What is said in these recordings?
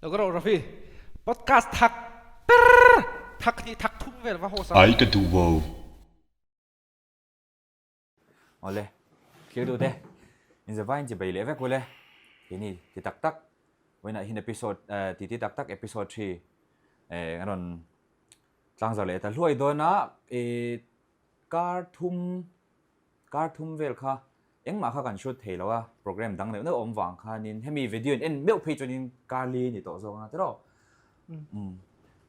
Lo ka rawh Rafi. Podcast thak per thak hnih thak thum vel va host a. Ai ka duh vo. Awle, thlir duh te. Inzavain chi bei leh vek ule. Keini ti tak tak. Vawiinah hian episode ti ti tak tak episode thi eh a rawn tlangzar leh ta hluai dawn a. Ih kar thum kar thum vel kha engmah kha kan shoot thei lo a, program dang neuh neuh awm vang khanin hemi video in en meuh phei chuanin Kali ni tawh zawk anga tiraw? Umm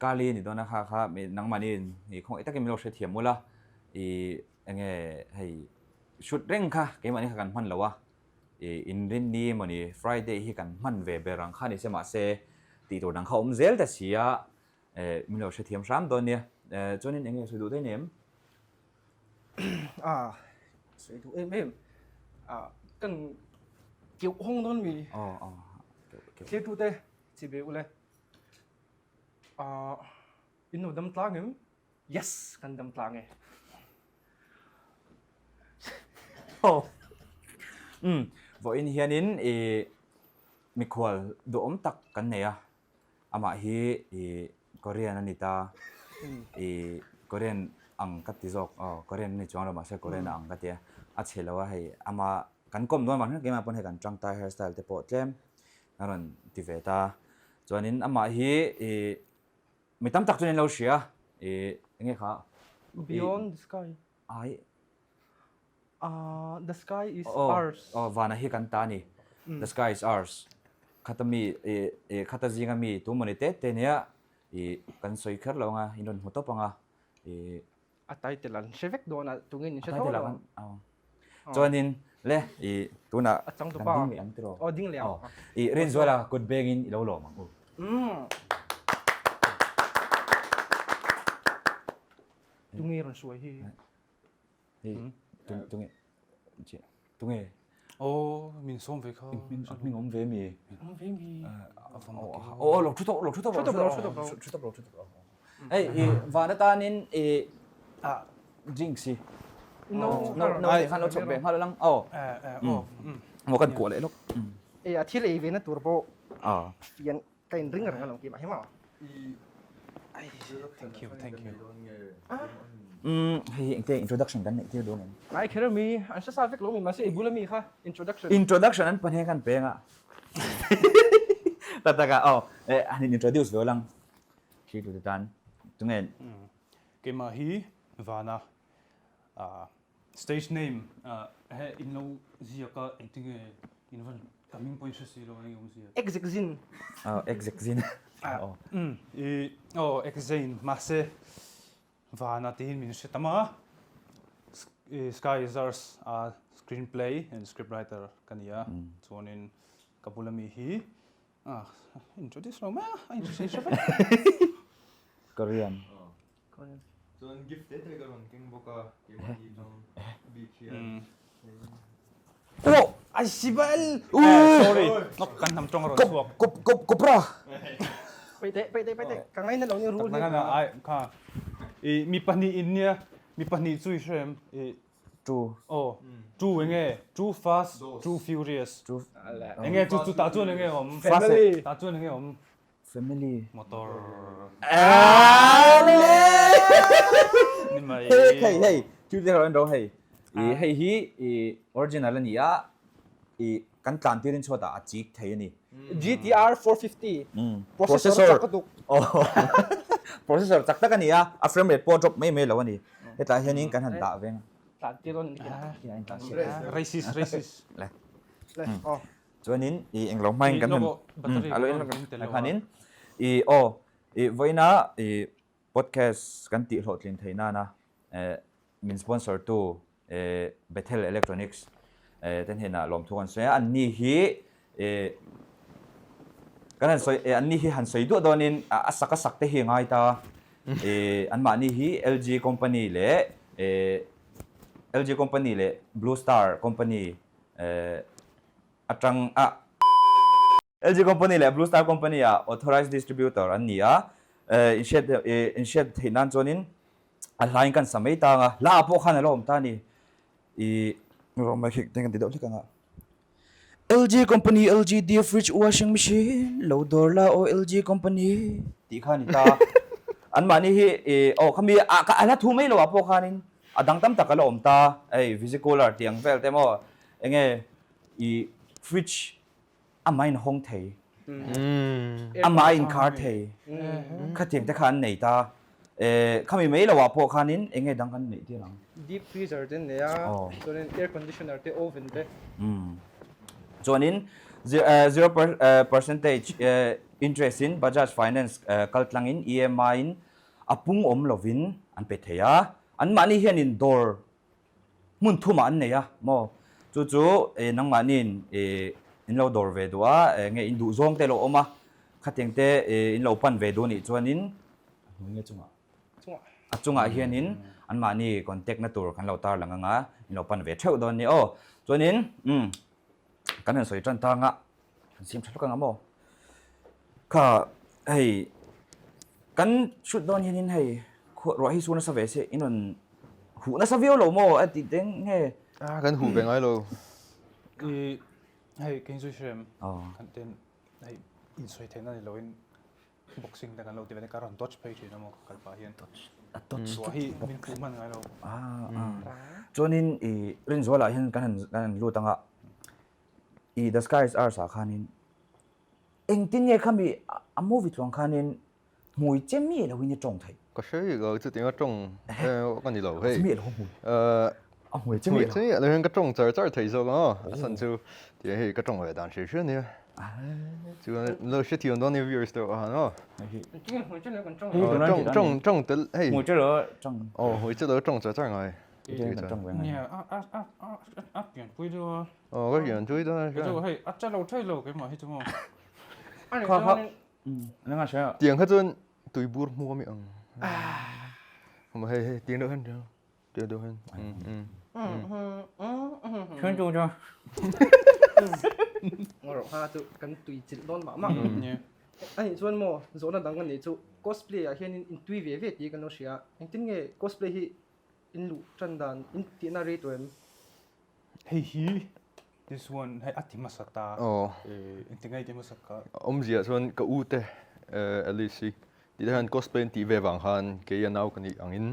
Kali ni dawn a kha kha nangmahni in khawngaih takin min lo hrethiam ula ih enge hei shoot reng kha keimahni kha kan hman lo a, ih inrinni emawni Friday hi kan hman ve ber ang kha ni se mahse tih tur dang kha awm zel ta si a, eh min lo hrethiam hram dawn nia. Eh chuanin enge sawi duh daih nem? Ah sawi duh em em. Ah kan keuh hawng dawn mi. Aw aw keuh keuh. Thlir tute chi ve ule. Ah in lo dam tlang em? Yes kan dam tlang e. Aw. Umm vawiin hianin ih mikhual duhawm tak kan nei a. Amah hi i Korean a ni ta, i Korean ang ka ti zawk, aw Korean a ni chuang lo mahse Korean a ang ka ti a, a chhe lo a hei ama kan kawm dawn vang hian keimah pawn hei kan tangtai hair style te pawh tlem a rawn ti ve ta. Chuanin amah hi i mi tam tak chuan in lo hria i enge kha? Beyond the sky. Ai. Ah, the sky is ours. Aw, vana hi kan ta a ni. The sky is ours. Khata mi, i khata zinga mi tu mawni te te nia, i kan sawi kher lo anga, in rawn hmu tawp anga, i. A title an hre vek dawn a, tungin in hre tho lo. Chuanin le, i tunah kan ding leh ang tiraw? Aw, ding leh ang. I Rinzuala kut bengin i lo lawm ang u. Tunge rawn hruai hi? Hei, tunge, tunge. Aw, min sawm ve kha. Hming awm ve mi? Awm ve mi. Aw, lo thu tawp, lo thu tawp, lo thu tawp, lo thu tawp, lo thu tawp. Hei, i van atanin i drinks hi. No, no, no, khan lo chhawp ve nghal lang. Aw. Aw. Maw kan kuah leh lawk. Ei, a thil ei ve na tur pawh. Fian Ka in ring reng alawm keimah hi maw? Thank you, thank you. Umm, hei hi engte introduction kan neih tir dawn em? Ngai kher ami, an hre sa vek lo mi, mahse i bula mi kha introduction. Introduction an pahnih khan peng a. Tak tak a, aw, eh, han in introduce ve lang. Thlir tute tan, tunge? Keimah hi Vana, Stage name he in lo ziak a engtinge in van ka hming pawhin hre si lo eng awm zia. Exexin. Oh exexin. Oh. I oh exain mahse vana tiin min hre tam a. Sky is ours a screenplay and script writer ka ni a. Chuanin ka bula mi hi ah introduce lo mai a a inhre vek. Korean. Korean. Chuan gift te te ka rawn keng bawk a, keimahni tang bik hian. Oh! Ai sibal! Sorry, kan hnam tawng a rawn chhuak. Kop kop kopra! Paih teh, paih teh, paih teh. Ka ngaina lo ni rul hi. Tak na ai kha. I mi pahnih in nia, mi pahnih chu i hrem. I Too. Oh, too enge? Too fast, too furious. Enge chu chu tah chuan enge awm? Family. Tah chuan enge awm? Family. Motor. Ni mai. Hei hei hei chu te ron ro hei. I hei hi i original ani a i kan tlan tirin chhuatah a chik thei ani. GTR 450 processor chak lutuk. Processor chak tak ani a, a frame rate pawh a drop mai mai lo ani. Hetah hianin kan han dah veng. Tlan tir dawn ani khin. Racist racist. Le. Le. Aw. Chuanin i englo hmain kan han a lo in khanin i aw i vawiina i podcast kan tih hlawhtlin theih nana min sponsor tu Bethel Electronics te hnenah lawmthu kan sawi a, anni hi kan han sawi anni hi han sawi duah dawnin a sak a sak te hi a ngai ta anmahni hi LG company leh LG company leh Blue Star company atang a LG company leh Blue Star company ah authorized distributor an ni a, inhriat inhriat theih nan chuanin a hlain kan sa mai tang a, hla ah pawh khan a lo awm ta a ni. I rawng mai khi kan ti deuh hlek ang a. LG company LG deep fridge washing machine lo dawr la aw LG company tih kha a ni ta. Anmahni hi ih aw khami ah ka a la thu mai lo ah pawh khanin a dang tam tak a la awm ta. Hei visi cooler tih ang vel te maw enge ih fridge amah in hawng thei amah a inkhar thei khatiang te kha an nei ta. Khami mai lo ah pawh khanin enge dang kan neih tir ang. Deep freezer te an nei a, chuanin air conditioner te, oven te. Chuanin 0 percentage interest in Bajaj Finance kal tlangin EMI in a pung awm lovin an pe thei a, anmahni hianin dawr hmun thumah an nei a maw? Chu chu nangmahniin in lo dawr ve duh a, nge in duh zawng te lo awm a, khatiang te in lo pan ve duh anih chuanin a hmui nge chungah a chungah hianin anmahni contact na tur kan lo tarlang anga in lo pan ve theuh dawn nia aw. Chuanin umm kan han sawi tan tang a, kan siam tha hlawk anga maw? Kha hei kan shoot dawn hianin hei ruah hi su nasa ve se in rawn huh nasa viau lo maw a tih te nge Ah kan huh ve ngai lo. I hei kei chu hrem kan ten hei insawi theihna ni loin boxing te kan lo ti ve ka rawn dodge phei thin a maw ka kal pah hian dodge a dodge ruah hi min hmuh hman ngai lo. Ah chuanin i Rinzuala hian kan han kan han lut anga i The Sky Is Ours ah khanin Engtin nge khami a movie tluang khanin hmui che mi lo in i tawng theih? Ka hre rih lo, chuti anga tawng ka ni lo hei. Che mi lo hmui. A hmui che mi lo. Hmui che mi lo hian ka tawng char char thei zawk ang a chhan chu tiang hei ka tawng ve dan hre hre ania. Chuan lo hre thiam dawn nia viewers te pawh khan aw. Hmui che lo kan tawng. Tawng tawng tel hei. Hmui che lo tawng. Aw hmui che lo tawng char char ngai. Nia a a a a pianpui deuh a. Aw ka pianpui dawn a hria. Keichu hei a che lo thei lo keimah hi chu maw. Kha kha nang a hria. Tiang kha chuan tui bur hmu a mi ang. Hei hei hei tiang deuh hian tiang tiang deuh hian. Chuan chu chu. Ngarawh kha chu kan tui chilh dawn mah mah. Anih chuan maw zawhna dang ka neih chu cosplay ah hian in tui ve ve tih kan lo hria. Engtin nge cosplay hi In luh tan dan in tihna rei tawh em? Hei hi this one hei a ti hmasa ta. Aw. Engti nge i ti hmasa ka? Awmzia chuan ka u te Alice hi tih te hian cosplay an tih ve vang khan kei a nau ka nih angin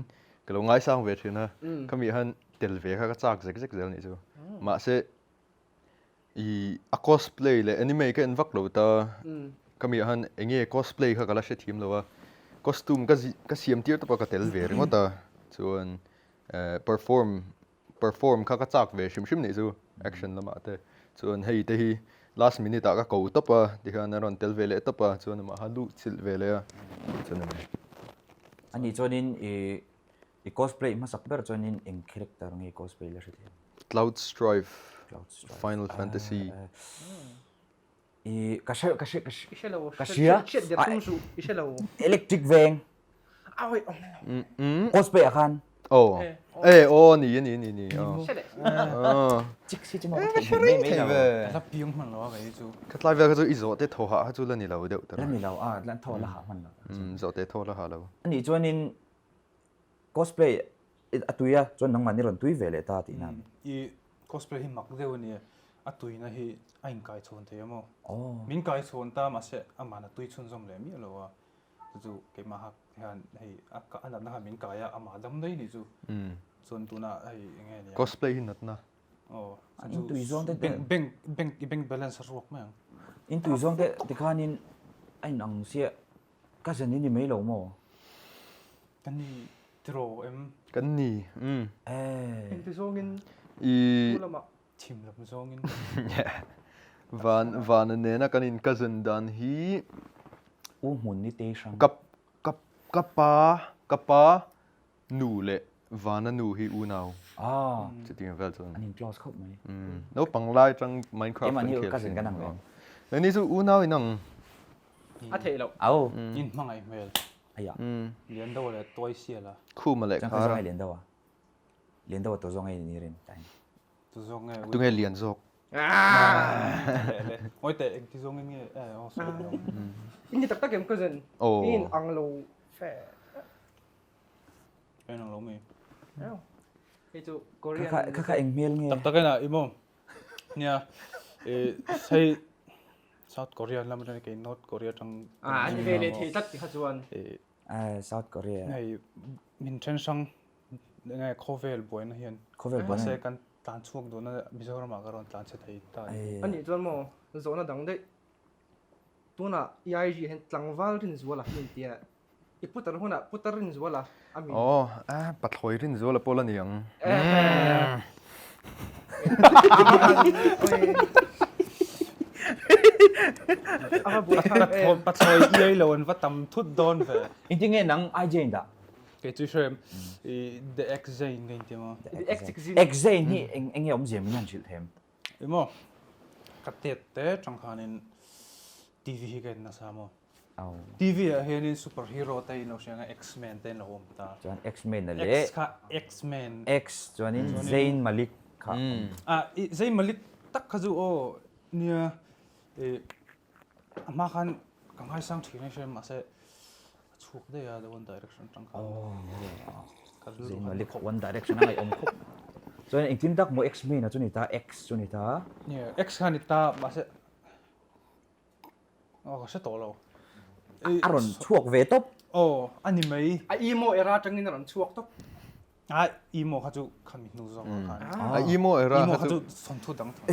ka lo ngaisang ve thin a. Khami hian tel ve kha ka chak zek zek zel anih chu. Mahse I a cosplay leh anime ka en vak lo ta ka mi ah khan enge cosplay kha ka la hrethiam lo a costume ka ka siam tir tawp a ka tel ve ringawt a chuan eh perform perform kha ka chak ve hrim hrim nih chu action lamah te chuan hei te hi last minute ah ka ko tawp a tikhian a rawn tel ve leh tawp a chuan amah kha luh chilh ve leh a chuan a ni. Anih chuanin i I cosplay hmasak ber chuanin eng character nge i cosplay la hre thei? Cloud Strife, Final Fantasy. I ka hre ka hre ka I hre lo. Ka hria. Hriat der tum suh i hre lo. Electric veng. Awi awm lo. Cosplay ah khan. Oh. Eh oh ni ni ni ni. Hre leh. Chik si chu maw ka hre reng thei ve. Ka la piang hman lo a kei chu. Ka tlai vel kha chu i zawh te thaw hah kha chu la ni lo deuh ta. La ni lo a, la thaw la hah hman lo. Zawh te thaw la hah lo. Anih chuanin Cosplay a tui a, chuan nangmah ni rawn tui ve leh ta tihna a ni. I cosplay hi mak deuh a ni e, a tuina hi a inkai chhawn thei a maw? Min kai chhawn ta mahse amahna tui chhunzawm leh miah lo a, chu chu keimah hak hian hei a natna kha min kai a, amah dam daih a nih chu. Chuan tunah hei eng nge nia? Cosplay hi natna. Aw, In tui zawng te bank bank bank i bank balance a ruak mai ang. In tui zawng te tikhanin a inang sia. Cousin i ni mai lo maw? Kan ni tiraw em? Kan ni, umm. Eh. Engti zawngin I. Chu lamah. Chhim lam zawngin. Van Vana nena kan in cousin dan hi. U hmun ni te hrang. Ka ka ka pa ka pa Nu leh Vana nu hi unau. Ah. Chutiang vel chuan. An in close khawp mai. Umm. Naupang lai atang Minecraft kan khel thin. Kan ang ve. Nangni chu unau in ang. A theih loh. Au. In hmangaih hmel. Aya. Lian deuh leh tuai sial a. Khuma leh khara. Chang lian deuh a. Lian deuh a tu zawng nge ni rin time. Tu zawng nge. Tu nge lian zawk. Ngawi teh engti zawng in nge eh aw sawi. In ni tak tak em cousin. In ang lo fe. Ka inang lo mai. Hei chu Korean. Kha kha eng hmel nge? Tak tak ena i maw? Nia. Hei South Korea lam atang kei North Korea atang Ah, an ve leh thei tlat ti kha chuan. South Korea. Hei min then hrang nge khawvel buaina hian. Khawvel buaina. Mahse kan tlan chhuak duhna Mizoram ah ka rawn tlan chhe thei ta. Anih chuan maw zawhna dang daih. Tunah EIG hian tlangval Rinzuala hi an tia. I putar hunah putar Rinzuala a min. Aw, a pathlawi Rinzuala pawh la ni ang. Pathlawi iai lo an va tam thut dawn ve. Engtin nge nang IJ in dah? Kei chu hrem i The X-Zane ka inti maw? The X-Zane. X-Zane hi eng nge awmzia min han hrilh them? Emaw ka tet te tang khanin TV hi ka en nasa maw. TV ah hianin super hero te in lo hria nga X-Men te in lo awm ta. Chuan X-Men a leh. X kha X-Men. X chuanin Zayn Malik kha. Ah Zayn Malik tak kha chu aw nia i a hma khan ka ngaisang thin a hria mahse a chhuak daih a the One Direction atang khan. Ka rilru Zayn Malik One Direction a ngaihawm khawp. Chuan engtin tak maw X-Men a chu ni ta X chu ni ta. Nia X kha ni ta mahse Aw ka hre tawh lo. A rawn chhuak ve tawp. Aw a ni mai. A emo era atangin a rawn chhuak tawp. A emo kha chu khami hnu zawk ah khan. A emo era kha chu thawnthu dang tho.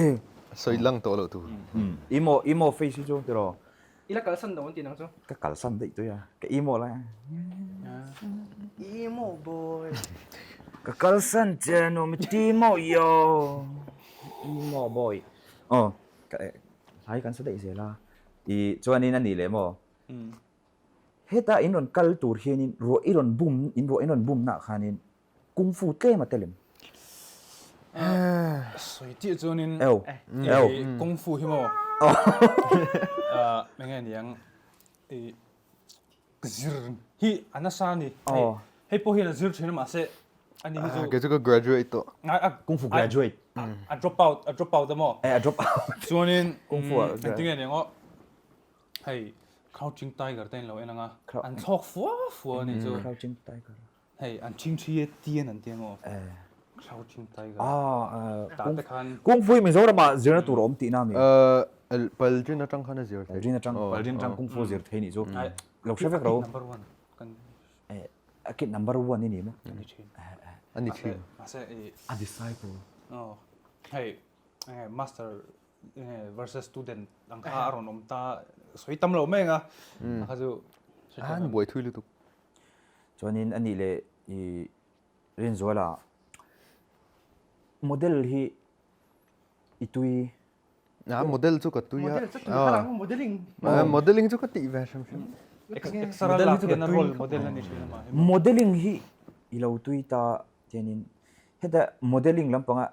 Sawi lang tawh loh tur. Emo emo face hi chu tiraw. I la kalsan lo an ti nang chu. Ka kalsan daih tui a. Ka emo lai. Emo boy. Ka kalsan che nu mi timo yo. Emo boy. Aw Hlai kan sa daih zel a. I chuanin a nih leh maw? Heta in rawn kal tur hianin ruah i rawn bum, in ruah in rawn bum nah khanin kung fu tlem a tel em? Sawi tih chuanin Ew. Ew. Kung fu hi maw? Eng nge niang i zir hi a nasa a ni. Hei pawh hian a zir thin a mahse ani hi chu Kei chu ka graduate tawh. Kung fu graduate. A drop out a drop out a maw? Eh a drop out. Chuanin Kung fu ah engtin nge niang aw hei Crouching Tiger te an lo en ang a an thlawk fua fua a nih chu. Crouching Tiger. Hei an chhingchhi e tian an ti ang aw. Crouching Tiger. Tah te khan. Kung Fu hi Mizoram ah zirna tur a awm tihna ami? Palrin atang khan a zir thei. Palrin atang Palrin atang Kung Fu zir thei nih chu. Lo hre vek ro. Number one kan. A kid number one i ni maw? A ni thin. A ni thin. Mahse i. A disciple. Aw. Hei master versus student ang kha a rawn awm ta sawi tam lo mai ang a. A kha chu. An buai thui lutuk. Chuanin a nih leh i Rinzuala model hi i tui. A model chu ka tui a. Model chu tui kha lang modeling. Modeling chu ka tih ve hrim hrim. Extra lak hian a role model a ni thin a mah hi. Modeling hi i lo tui ta tianin heta modeling lampanga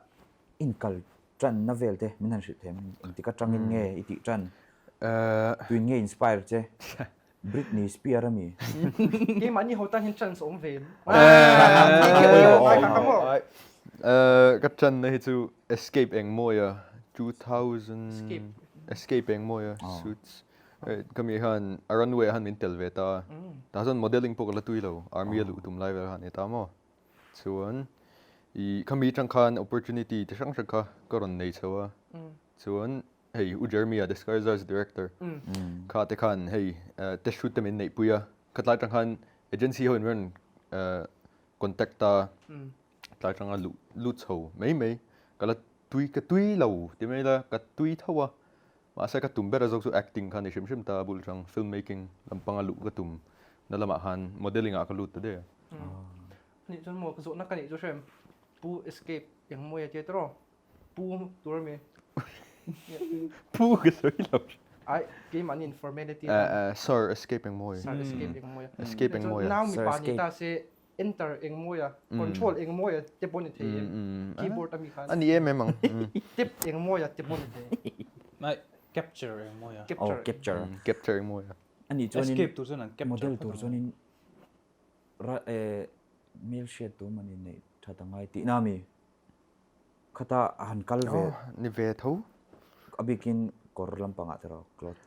inkal tanna vel te min han hrilh thei ang engtik atangin nge i tih tan tuin nge inspire che Britney Spear ami. Keimahni ho tan hian chance awm ve. Ka channa hi chu Escape Engmawia 2000 Escape Engmawia suits ka mi khan a runway ah khan min tel ve ta tah chuan modelling pawh ka la tui lo army a luh tum lai vel khan a ni ta maw chuan ih khami atang khan opportunity ti hrang hrang kha ka rawn nei chho a chuan hei U Jeremy-a The Skyzars director kha te khan hei test shoot te min neihpui a khatlai atang khan agency ho in rawn contact a tlai atanga luh lut chho mai mai ka la tui ka tui lo ti mai ila ka tui tho a mahse ka tum ber a zawk chu acting kha ni hrim hrim ta a bul atang film making lampanga luh ka tum na lamah khan modelling ah ka lut ta daih a. Anih chuan maw ka zawhna ka nih chu hrem Pu Escape engmawi a tia tiraw? Pu tur ami. Pu ka sawi lo. Ai keimah ni informality. Eh eh sir escape eng mawi. Sir escape eng mawi. Escape eng mawi. Nau mipa ni ta se enter eng mawi a control eng mawi a te pawh ni thei em keyboard ami khan. Ani em em ang. Tip eng mawi a te pawh ni thei. Mai capture eng mawi a. Oh capture. Capture eng mawi a. Ani chuanin escape tur chuan an capture. Model tur chuanin ra eh mil hriat tur mani nei that angai tihna ami. Khata a han kal ve. Aw, ni ve tho. A bikin kawr lampangah te rawh, cloth.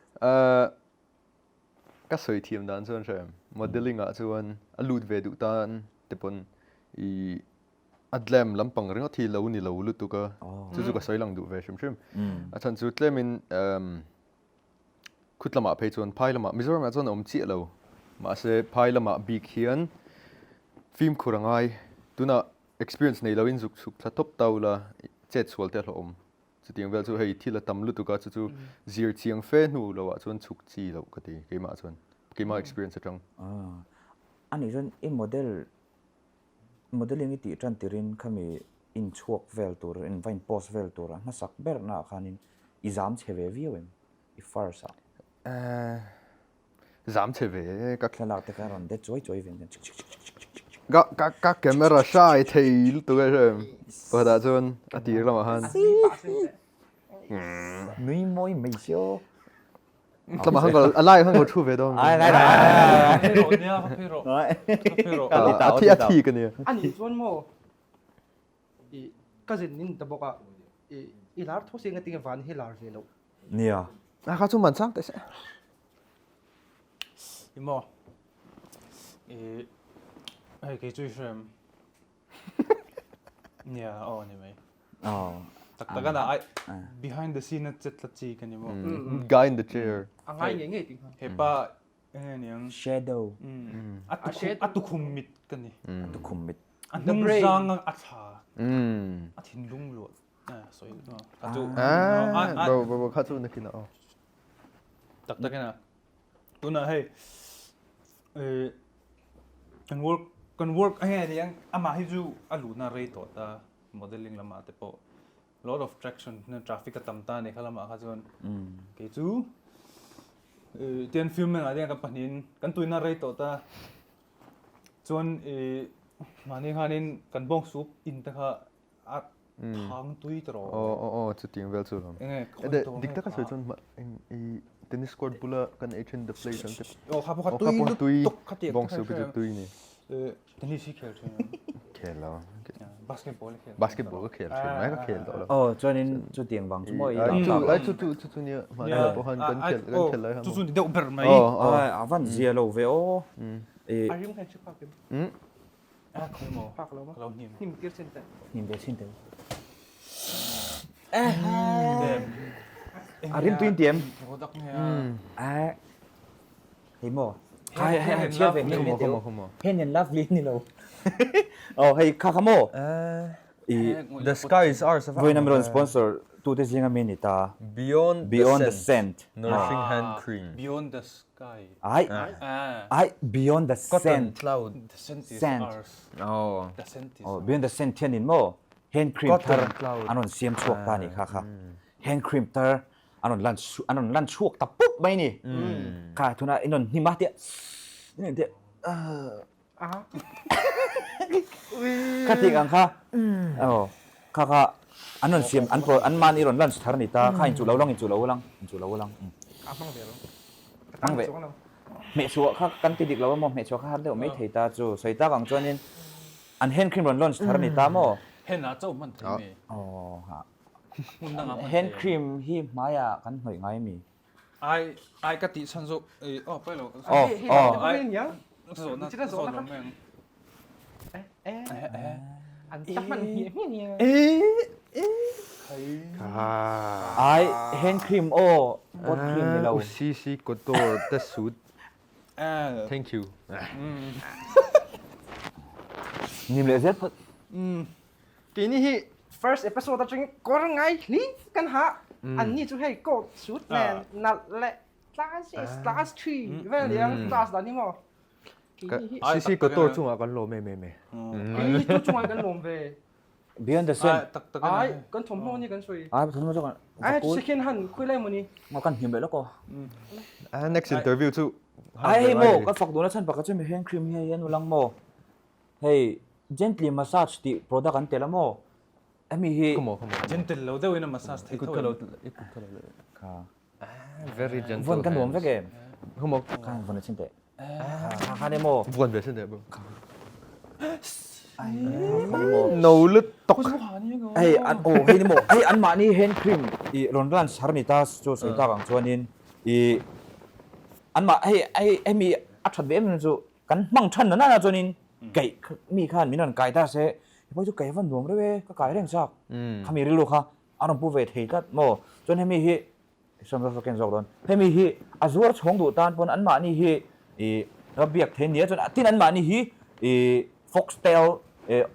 Ka sawi thiam dan chuan hre em, modelling ah chuan a lut ve duh tan te pawn i A glam lampang ringawt hi lo ni lo lutuk a, chu chu ka sawi lang duh ve hrim hrim. A chhan chu tlemin khut lamah phei chuan phai lamah, Mizoram ah chuan a awm chiah lo, mahse phai lamah bik hian fimkhur a ngai. Tunah experience nei loin zuk chhuk thla tawp tau la, chet sual te a hlawhawm. Chutiang vel chu hei thil a tam lutuk a, chu chu zir chiang fe hnu loah chuan chhuk chi loh ka ti keimah chuan, keimah experience atang. A nih chuan i model Modelling i tih tan tirin khami inchhuak vel tur, in va in post vel tur a hmasak ber naah khanin i zam chhe ve viau em? I first ah. Eh, zam chhe ve e ka. Thlalak te kha a rawn de chuai chuai ve chik chik chik chik chik chik. Ka ka ka camera hrai thei lutuk e hrem. Pakhatah chuan a tir lamah khan. Nui mawi mai sio. Tlama hang a lai hang thu ve dawn. Ai lai lai. Phei rawh nia ka phei rawh. Ka phei rawh. A thi a thi ka nia. Ani chuan maw i cousin nin ta bawk a i i lar tho si ngatinge van hi lar ve loh. Nia. A kha chu man chang teh se. I maw i hei kei chu i hrem. Nia aw ni mai. Aw. Tak tak ana ai behind the scene a chet tlat chi ka ni maw. Guy in the chair. A ngai ngei ngei tih kha. Hepa enge niang. Shadow. A tukhum a tukhum mit ka ni. A tukhum mit. A hnung zang a thla. A thinlung luah. Sawi ka chu. Ah, bo bo bo kha chu nakin aw. Tak tak ina. Tunah hei kan work kan work a hei aniang amah hi chu a luhna rei tawh ta modelling lamah te pawh lot of traction traffic a tam ta a ni kha lamah kha chuan kei chu tian film engah hian kan pahnihin kan tuina rei tawh ta chuan mahni khanin kan bawng sup in te kha A thang tui ta rawh. Aw aw aw chutiang vel chu lawm. Enge Ede dik taka sawi chuan i tennis court bula kan ei thin the place an te. Aw kha pawh kha tui lutuk kha tiang bawng soup hi chu tui ni. Tennis hi khel thin. Khel lo. Basketball hi khel. Basketball ka khel thin mai ka khel tawh lo. Aw chuanin chutiang vang chu maw i lam tak. Ai chu chu chu chu nia mahni ah pawh khan kan khel kan khel lai kha. Chu chu ni deuh ber mai. A van zia lo ve aw. A rim khan hre phak em? A khawi maw? Phak lo maw? Ka lo hnim. Hnim tir chin teh. Hnim ve chin teh. A rim tuin tiam. Product nge a. A hei maw? Hai hai hai chhiar ve Come on come on come on. Hen en lovely ni lo. Oh hei kha kha maw? I The sky is ours. Vawiin a rawn sponsor tu te zinga mi ni ta. Beyond Beyond the Scent. Nourishing hand cream. Beyond the Sky. Ai ai Beyond the Cotton Scent. cloud. The scent is Scent. ours. Oh. The scent is Oh Beyond the Scent hianin maw hand cream Cotton thar cloud. an rawn siam chhuak ta ni kha kha. Hand cream thar an rawn lan an rawn lan chhuak ta pup mai ni. Kha thuna in rawn hnim a tia in rawn tia Kha tik ang kha aw kha kha an rawn siam an an mahni rawn lunch thar a ni ta kha inchuh lo lang inchuh lo lang inchuh lo lang A hmang ve lo. Hmang ve. Hmehchhuah kha kan ti dik lo a maw hmehchhuah kha har deuh mai thei ta chu sawi tak ang chuanin an hand cream rawn launch thar a ni ta maw. Hen ah chauh hman thei mi. Aw ha. Hmun dangah hman thei. Hand cream hi hmaiah kan hnawih ngai mi. Ai ai ka tih chhan zawk ei aw pawi lo. Aw aw. Ai zawhna zawh lo mai ang. An ta hman hmiah hmiah nia. Ai hand cream aw pot cream ni lo. UCC Kotor te suit. Thank you. Nim leh zel phawt. Keini hi first episode atangin kawr ngai hli kan ha. Anni chu hei coat suit nen nalh leh class class 3 vel niang class dan hi maw. Keini hi CC Kotor chungah kan lawm em em e. Keini hi chu chungah kan lawm ve. Beyond the sun. Ai kan thawmhnaw ni kan sawi. Ai thawmhnaw chu kan Ai second hand khawi lai maw ni. Maw kan hnim leh lawk aw. Next interview chu Ai hei maw ka fak duhna chhan pakhat chu mi hand cream hi hei an ulang maw. Hei gently massage tih product an tel a maw? Hemi hi Come on, come on. Gentle lo deuhin a massage thei tho em? Kha. Very gentle. Vawn ka nuam vek em? Come on. Kha vawn a chin teh. Kha kha ni maw? Vawn ve sin teh bro. Kha ni maw? No lutuk. Hei an aw hei ni maw? Hei anmahni hand cream i rawn launch har ni ta chu sawi tak ang chuanin i anmah hei hei hemi a that ve em em chu Kan hmang than nana chuanin kaih mi khan min rawn kai ta se. Hei chu kai van nuam reuh e, ka kai reng chak. Khami rilru kha a rawn pu ve thei tlat maw? Chuan hemi hi sawm zawk zawk zawk dawn. Hemi hi a zuar chhawng duh tan pawn anmahni hi ih va biak thei nia chuan tin anmahni hi ih foxtail ih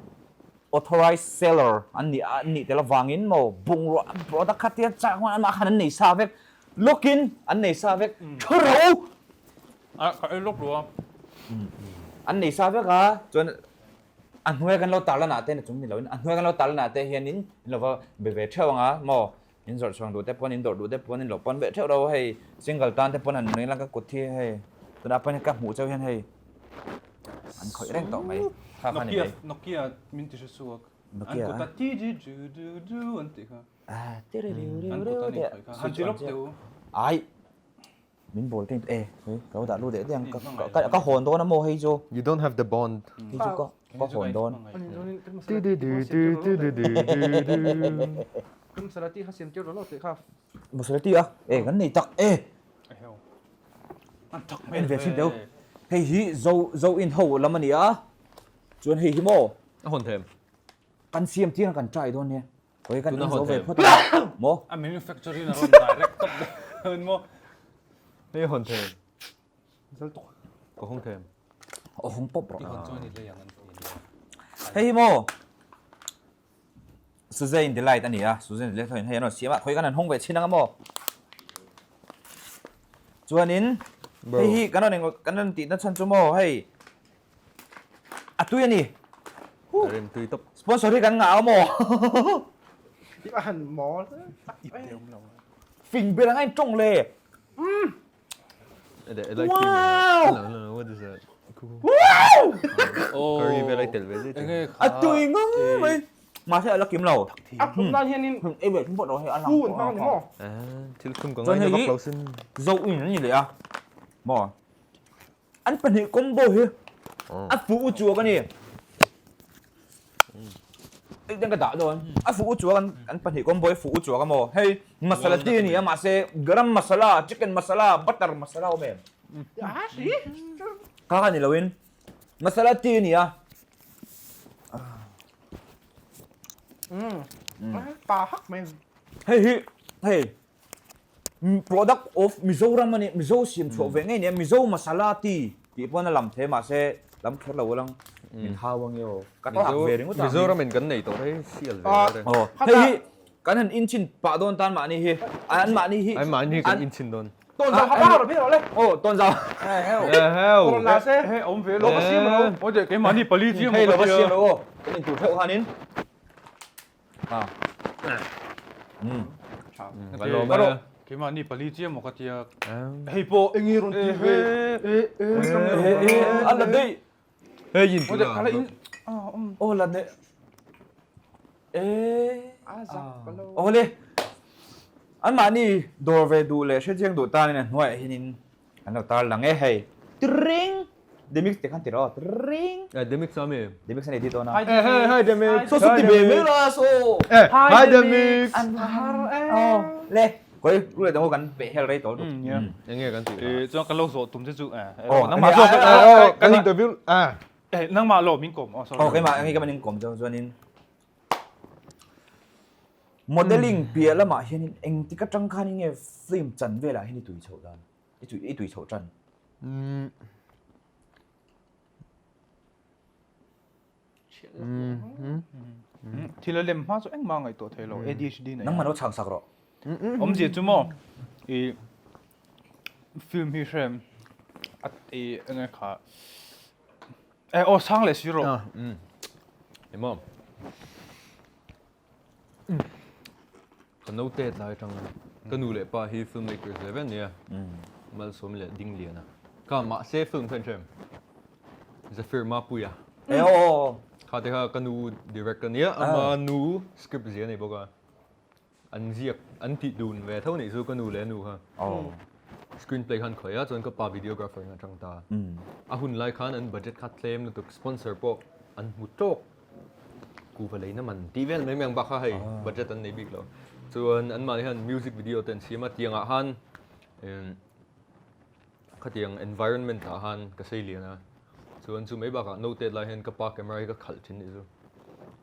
authorized seller an nih an nih tel avangin maw bungrua product kha tia chak chuan anmah khan an nei sa vek lawkin an nei sa vek thu ro A ka ei lawk lo a. An nei sa vek a chuan A hnuaia kan lo tarlan ah te na chung ni loin a hnuaia kan lo tarlan ah te hianin in lo va be ve theuh ang a maw in zawrh chhuang duh te pawn in dawrh duh te pawn in lo pawn ve theuh lo hei single tan te pawn han nui lang ka kut hi hei tunah pawn ka hmuh cheu hian hei an khawih reng tawh mai kha kha ni mai Nokia min ti hre chhuak an kut a ti ji ju ju ju an tih kha ti ri riu riu riu te han ti lawk teh u ai Min bawl te e hei ka lo dah lut leh daih ang ka ka hawn dawn a maw hei chu. You don't have the bond. Hei chu ka ka hawn dawn. Maserati kha siam tir lo lo tih kha. Maserati a e kan nei tak e. En ve thin deuh. Hei hi zo zo in ho lam a ni a. Chuan hei hi maw. A hawn them. Kan siam tir kan try dawn nia. Oi kan in zo ve phawt a maw? A manufacturing a rawn direct tawp dawn maw? Hei hawn them. Zal tuk. Ka hawng them. A hawng pawp rawh. I hawn chuan i lei ang an ti nia. Hei hi maw? Suzanne Delight a ni a, Suzanne Delight ho in hei an rawn siam a, khawi kan han hawng ve chhin ang a maw? Chuanin hei hi kan rawn kan rawn tihna chhan chu maw hei A tui a ni. A rem tui tawp. Sponsor hi kan ngah a maw? A han mawl. Fing ber ang a in tawng le. Wow! What is that? Wow! Curry vel ai tel ve zet. A tui ngang mai. Mahse a la kim lo. A hlum nan hianin ei ve thung pawh lo hei a lang. Fu an hmang a ni maw? Thil thlum ka ngaina vak lo sin. Zo in an ni leh a. Maw? An pahnih combo hi a fuh u chuak a ni. Engtin ka dah dawn? A fuh u chuak an pahnih combo hi fuh u chuak a maw? Hei masala tea a ni a mahse garam masala, chicken masala, butter masala awm em? Kha kha ni loin masala tea a ni a. Pa hak mai. Hei hi hei Product of Mizoram a ni, Mizo siam chhuah ve ngei nia, Mizo masala tea tih pawn a lam thei mahse lam kher lo alang min hau ange aw, ka tak ve ringawt a. Mizoram in kan nei tawh hei sial ve ringawt e. Aw hei hi kan han inchhin pah dawn tan mahni hi, an mahni hi. An mahni hi kan inchhin dawn. Tawnzau ha bak rawh phei rawh le. Aw tawnzau. Eheu. Rawn la se. Hei awm ve lo va siam ro. Aw deh keimahni pali chiang Hei lo va siam ro aw, kan intur theuh khanin. Keimah ni pali chiah maw ka tia. Hei pawh enge rawn ti ve. A la daih. Hei in tuna. Aw la daih. Aw le. Anmahni dawr ve duh leh hrechiang duh tanin a hnuaiah hianin An lo tar lang e hei. Tring! Demix te khan ti rawh. Tring! Eh Demix a mi? Demix an edit dawn a. Eh hey hi Demix. So so ti ve mai la so. Eh hi Demix. An har e. Oh le koi ru le dang kan pe hel rei tawh. Enge kan ti. Eh chuan kan lo zawh tum che chu eh. Oh nangmah zawk kan interview ah. Eh nangmah lo min kawm oh sorry. Oh keimah ngi ka man in kawm chuan chuanin modeling piah lamah hianin engtik atang khan in nge film chan velah hian i tui chhoh dan? I tui i tui chhoh tan. Thil a lem hma chu engmah ngaihtuah thei lo ADHD nei. Nangmah lo chhang sak rawh. Awmzia chu maw i film hi hrem a i enge kha e aw sang leh si rawh. Emaw. Ka naute tlai atang ka nu leh pa hi film makers ve ve an nia Malsawmi leh Dingliana kha mahse film kha an hrem Zephyr Mapuia kha te kha ka nu director ania ama nu script zia a nei bawk a an ziak an tih dun ve tho nih chu ka nu leh a nu kha screenplay khan khawih a chuan ka pa videographer in atang ta a hun lai khan an budget kha tlem lutuk sponsor pawh an hmu tawk Kuhva leina man tih vel mai mai ang bak kha hei budget an nei bik lo. Chuan anmahni hian music video te an siam a, tiangah khan khatiang environment ah khan ka sei lian a. Chuan chu mai bakah note lai hian ka pa camera hi ka khalh thin nih chu.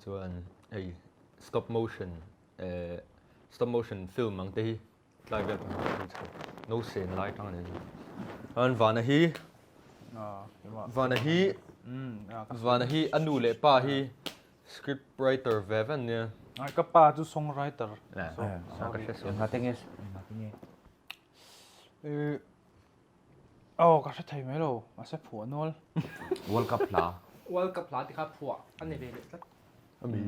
Chuan hei stop motion eh stop motion film ang te hi tlai vel pawh hi chho no sen lai tang a ni. Chuan Vana hi Vana hi Vana hi a nu leh pa hi script writer ve ve an nia. Ka pa chu song writer. Ka hre sual. Engah te nge engah te nge? Aw ka hre thei mai lo, mahse phuah nual. World Cup hla. World Cup hla ti kha phuah a ni ve leh tlat. Ami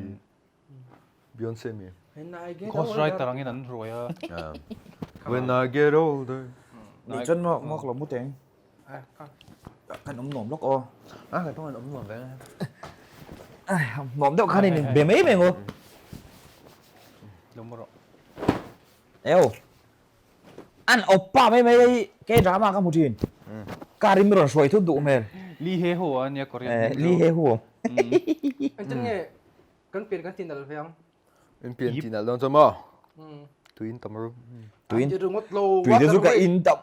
Beyonce mi. When I get Ghost older. writer angin an ruai a. When I get older. Nih chuan maw maw ka lo mu teng. Kan awm nuam lawk aw. A kan tawng an awm nuam ve. Ai nuam deuh khan in be mai mai ngo. Lo mu rawh. Eo. An awpa mai mai hi ke drama ka hmu thin. Car in mi rawn hruai thut duh hmel. Lee He Ho a nia Korean Eh, Lee He Ho. Engtin nge kan pian kan ti nalh ve ang? In pian ti nalh dawn chuan maw? Tui in tam ru. Tui in. Ti ringawt lo. Tui te chu ka in tam.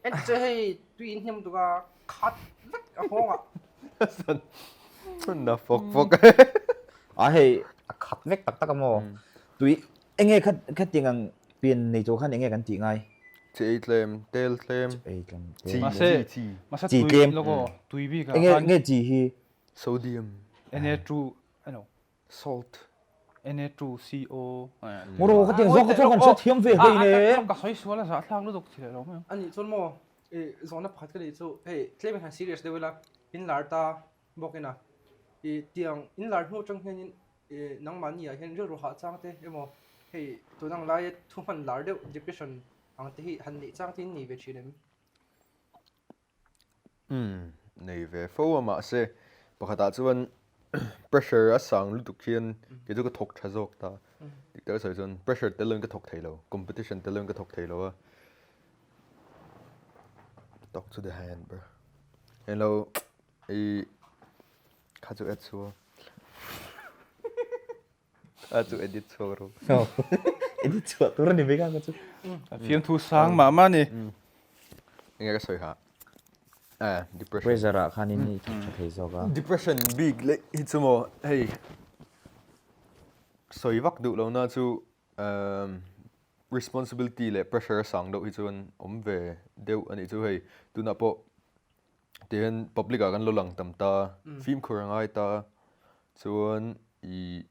En che hei tui in hnem tuk a khat vek a nghawng ah. San na fawk fawk. A hei a khat vek tak tak a maw? Tui Enge kha khatiang ang pian nei tur khan enge kan tih ngai? Chi ei tlem, tel tlem, Chi ei tlem, chi, Mahse, chi, chi. mahse Chi tui tlem. lawk aw, tui bik ah Enge khan enge chi hi? Sodium. Na two, ano? Salt. Na two CO. Ngawraw khatiang zawng kha chuan kan hrethiam ve hei ne. Ka sawi sual a zahthlak lutuk thil alo mai ang. Anih chuan maw, i zawhna pakhat ka neih chu hei tlem in han serious deuh ila, in lar ta bawk ina i tiang in lar hnu atang hianin i nangmahni ah hian rilru hah chang te emaw hei tun ang laia thu hman lar deuh depression ang te hi han neih chang te in nei ve thin em? Umm nei ve fo a mahse pakhatah chuan pressure a sang lutuk hian kei chu ka thawk tha zawk ta dik taka sawi chuan pressure tel lovin ka thawk thei lo competition tel lovin ka thawk thei lo a talk to the hand bro hello. I kha chu add chhuak. Kha chu edit chhuak ro. Edit chhuah tur a ni mai kha ka chu. Fiamthu sang mah mah ni. Enge ka sawi ha. Eh, depression. Pressure ah khan in i thawk tha thei zawk a. Depression bik leh hi chu maw hei sawi vak duh lo na chu responsibility leh pressure a sang deuh hi chuan awm ve deuh a nih chu hei tunah pawh Tihian public ah kan lo lang tam ta, fimkhur a ngai ta, chuan ih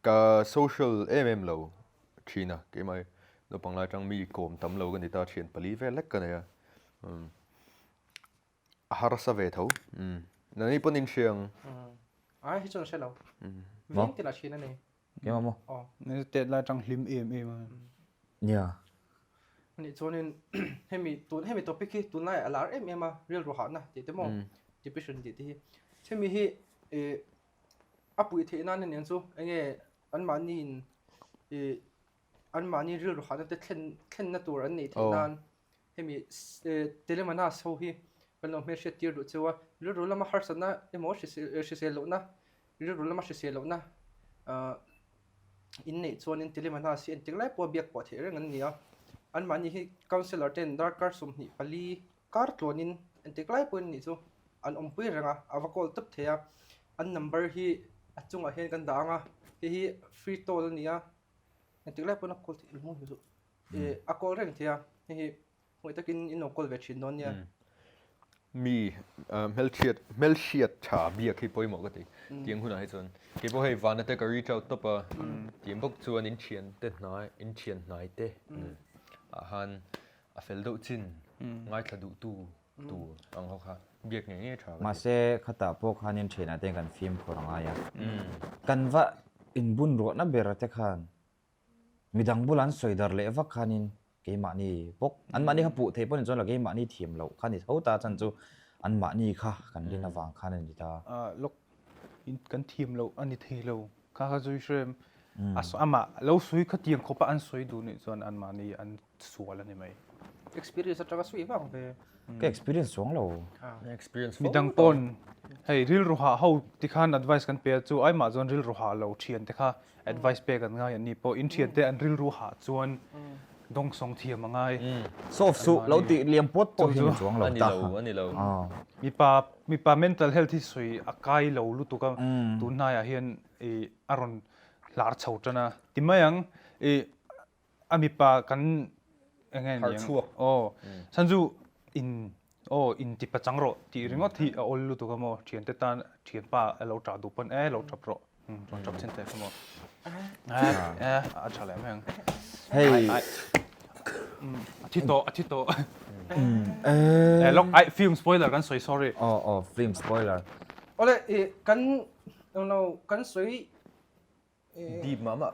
ka social em em lo thin a keimah hi naupang lai atang mi kawm tam lo ka ni ta thian pali vel lek ka nei a, a harsa ve tho, nangni pawn in hria ang. Ai hi chuan a hre lo, veng tin ah thin a nei. Keimah maw? Aw. Ni tet lai atang hlim em em a. Nia. Anih chuanin hemi tun hemi topic hi tunlai a lar em em a rilru hahna tih te maw depression tih te hi hemi hi ih a puih theih nan aniang chu enge anmahni in ih anmahni rilru hahna te thlen thlenna tur an neih theih nan hemi telemanas ho hi kan lo hmelhriat tir duh cheu a rilru lama harsatna emaw hrisel lohna Rilru lama hrisel lohna in neih chuanin Telemanas hi entik lai pawha biak pawh theih reng an ni a. Anmahni hi Councillor ten darkar 24 kar tluanin entik lai pawhin nih chu an awmpui reng a, a va call tawp thei a. An number hi a chungah hian kan dah ang a, hei hi free toll a ni a, entik lai pawhin a call theih a call reng thei a, hei hi Hmuh takin in lo kawl ve thin dawn nia. Mi hmelhriat hmelhriat tha biak hi pawimawh ka ti. Tiang hunah hi chuan kei pawh hei vana te ka reach out tawp a, tiang bawk chuan in thian te hnai in thian hnai te ah khan a fel deuh chin ngaithla duh tu tur ang ho kha biak ngei ngei tha ka ti. Mahse khatah pawh khanin thianah te kan fimkhur a ngai a, kan va inbun ruahna ber te khan Midang bula an sawi dar leh vak khanin keimahni bawk, anmahni kha puh theih pawh ni chuan lo keimahni thiam loh kha ni tho ta chan chu anmahni kha kan rin avang khan a ni ta. Lawk in kan thiam loh a ni thei lo kha kha zui hrem a amah lo sawi kha tiang khawpa an sawi duh nih chuan anmahni an sual a ni mai. Experience atanga sawi vang ve. Ka experience chuang lo. Experience Midang pawn hei rilru hah ho tikhan advice kan pe a chu aimah chuan rilru hah lo thian te kha advice pek an ngai an ni pawh in thian te an rilru hah chuan. Dawngsawng thiam a ngai. Soft suh lo tih liam pawt pawh hi ni chuang lo ta. A ni lo, a ni lo. Mipa, mipa mental health hi sawi a kai lo lutuk a, tun hnaiah hian i a rawn hlar chho tan a. Ti mai ang, i a mipa kan eng nge ni ang? Harhchhuak. Aw, chhan chu in aw in ti pachang rawh tih ringawt hi a awl lutuk a maw, thiante tan thianpa a lo tah duh pawn e lo tap rawh. Rawn tap chin teh kha maw. Eh, a tha leh mai ang. Hei. A thi tawh, a thi tawh. Eh, lok, ai, film spoiler kan sawi, sorry. Oh, oh, film spoiler. Ole, eh, kan, no, kan sawi Deep mah mah.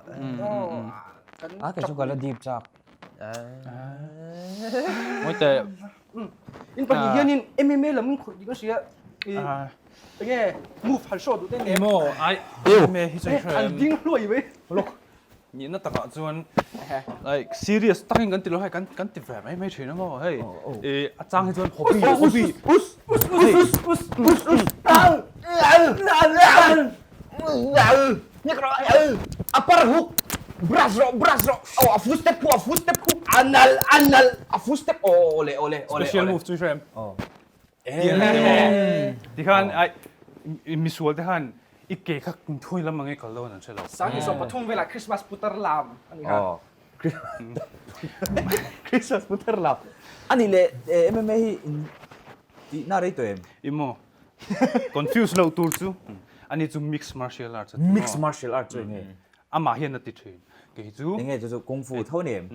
A kei chu ka la deep chak. Mawi teh. In pahnih hianin MMA lam in khawih tih ka hria. Enge move han show duh te nge. Emaw ai MMA hi chu hre. An ding hluai mai. Lok. Nihna takah chuan like serious takin kan ti lo hei kan kan ti ve mai mai thin a maw hei. A chang hi chuan hobby hobby. Us us us us us us. Upper hook brush rawh brush rawh aw a full step khu a full step khu a nal a nal a full step aw awle awle awle Special move chu i hre em? Tikhan ai misual te khan i ke kha thui lam ang e kal dawn an hre lo. Sang 23 velah Christmas putar lam a ni kha. Christmas putar lam a nih leh MMA hi in tihna rei tawh em? Emaw Confuse loh tur chu ani chu mixed martial arts a ti maw? Mixed martial arts chu enge? Amah hian a ti thin. Kei chu Enge chu chu kung fu tho ni em?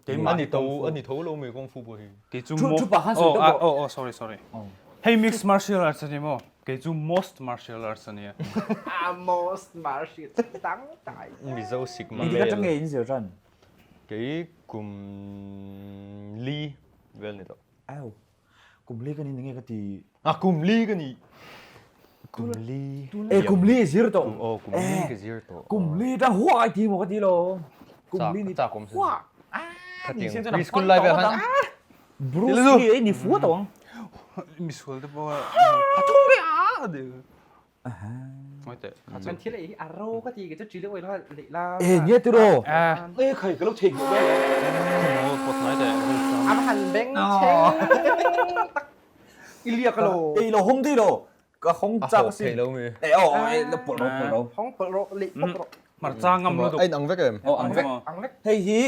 Keimah Ani tho ani tho lo mi kung fu pawh hi. Kei chu Thu thu pah khan sawi tawp Oh oh sorry sorry. Hei mixed martial arts a ni maw? Kei chu most martial arts a nia. A most martial dang dai. Mizo Sigma Engtik male. atang nge in zir tan? Kei kum li vel ni tawh. Au. Kum li ka ni nge ka ti. A kum li ka ni. Kum li. E kum li zir tawh. Oh kum li ka zir tawh. Kum li tang huai ti maw ka ti lo. Kum li ni chak awm hua. Khatiang preschool lai vel khan. Bruce Lee ei ni fu tawh ang. Misual te pawh a thung ve a de. Kan thil ei hi a ro ka ti ke chu chili oil kha leh la. E nia tiraw. E khai ka lo thei ngawt mai. A va han beng cheng tak. I liak lo. Ei lo hawng dei lo. Ka hawng chak a sin. A hawk thei lo mi. E aw e la pawlh ro pawlh ro. Hawng pawlh ro leh pawp ro. Hmarcha ngam lutuk. A inang vek em? Aw ang vek. Ang vek. Hei hi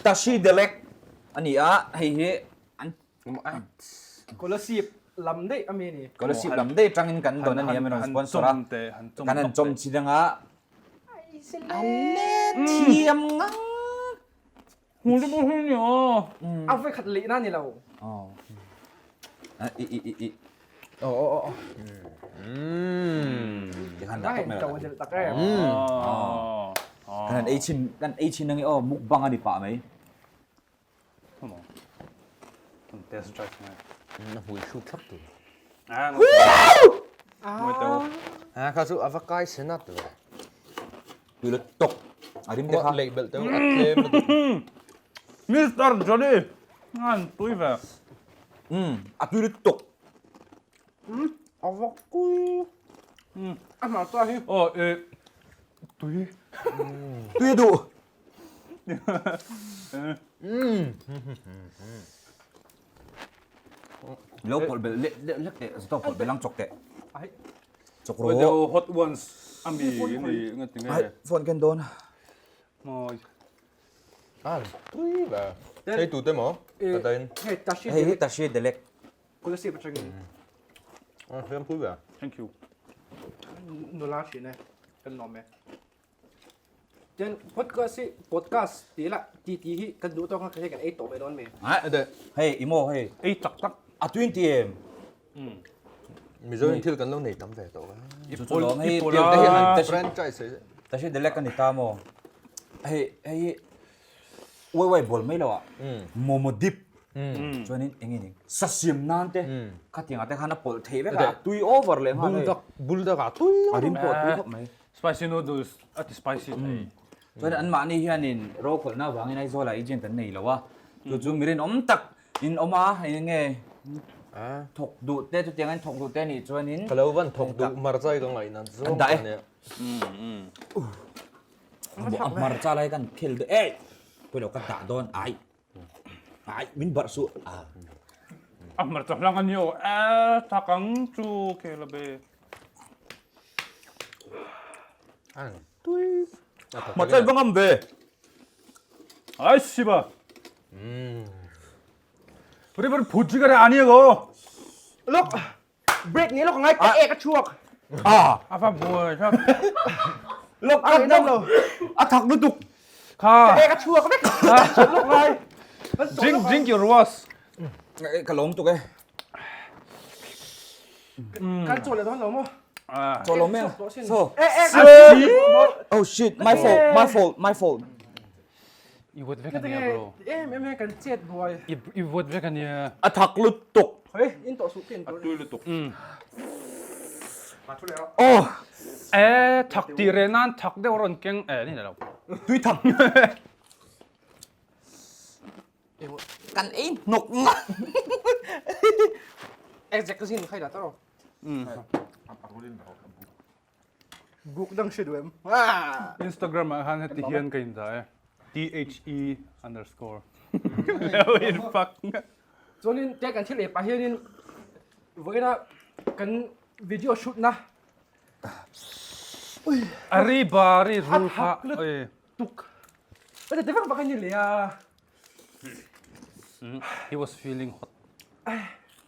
Tashi Delek a ni a, hei hi an Kolasib lam daih a mi ni. Kolasib lam daih atangin kan dawn a ni a, min rawn sponsor a. Kan han chawm chi dang a. A let thiam ngang. Hmu te pawh hi ni aw. A vawi khat lehna ni lo. Aw. I i i i. Aw aw aw. Tikhan dah tawp mai lo. Tak em. Kan han ei chhin kan ei chhin ange aw mukbang a ni pah mai. Come on. Kan test drive ngai. Na hmui hruk thlap tur. Ah, Mawi teu. Ah, kha chu ava kai sen a tur. Tui la tok. A rim te kha. Lei bel teu a tlem lutuk. Mister Johnny. Ngan tui ve. Um, a tui lutuk. Ava kui. A hmar ta hi. Oh, eh. Tui. Tui a duh. Lo pawlh belh leh leh lek teh zawtawk pawlh belh ang chawk teh. Chawk rawh. Hot ones ami ni nga ti nge. Phone ken dawn. Mawi. Ah, tui ba. Hei tu te maw? Ka tain. Hei tashi. Hei hi tashi delek. Kolasib atangin. Ah, hiam pui ba. Thank you. Nula thin e. Kan lawm e. Chuan podcast hi podcast tih lah ti tih hi kan duh tawk a hei kan ei tawh mai dawn mai. Hei i maw hei. Ei tak tak. A tuin ti em? Mizo in thil kan lo nei tam ve tawh a. Chu chu lawm hei Tiang te hi han franchise hei. Ta hri delek a ni ta maw? Hei hei hi uai uai bawl mai lo ah momo dip chuanin eng nge ni sasiam nan te khatiang ah te khan a pawlh theih vek a tui over leh nghal hei. Buldak buldak ah tui A rim pawh a tui khawp mai. Spicy noodles a ti spicy thei. Chuan anmahni hianin rokhawlhna avangin Aizawlah agent an nei lo a, chu chu mi rinawm tak in awm a, eng nge thawk duh te chutiang in thawk duh te anih chuanin Ka lo van thawk duh hmarcha hi ka ngaihna zawng dah e. a nia. A hmarcha lai kan khel duh e. Pawilo ka dah dawn ai. Ai min barh suh. A hmarcha hlang a ni aw e thak ang chu khel a be. Tui. Hmarcha in va ngam ve. Ai siba. River phut chi ka re ani go. Look. Break ni lawk ngai ka ek a chhuak. Ah. A va buai thak. Lawk A ngaihnawm lo. A thak lutuk. Kha. Ka ek a chhuak vek. Lawk ngai. Drink drink your was. Ka lawm tuk e. Kan chaw leh dawn lo maw? Chaw lo meng. So. Eh eh. Oh shit, my fault, my fault, my fault. I vote vek ania bro. Em em hian kan chet buai. I vote vek ania. A thak lutuk. Hei, in tawh suh ken tur. A tui lutuk. Oh. E thak tih reh nan thak deuh rawn keng e ni lo. Tui thak. Kan ei hnawk nga. Exact zin khai da taro. Buk dang hre duh em? Instagram ah khan heti hian ka indah e. The underscore. Lo in fuck. Chuanin tia kan thil ei pah hianin vawiina kan video shoot na A ri ba ri rul kha. Tuk. Ate te vak vak ani le a. He was feeling hot.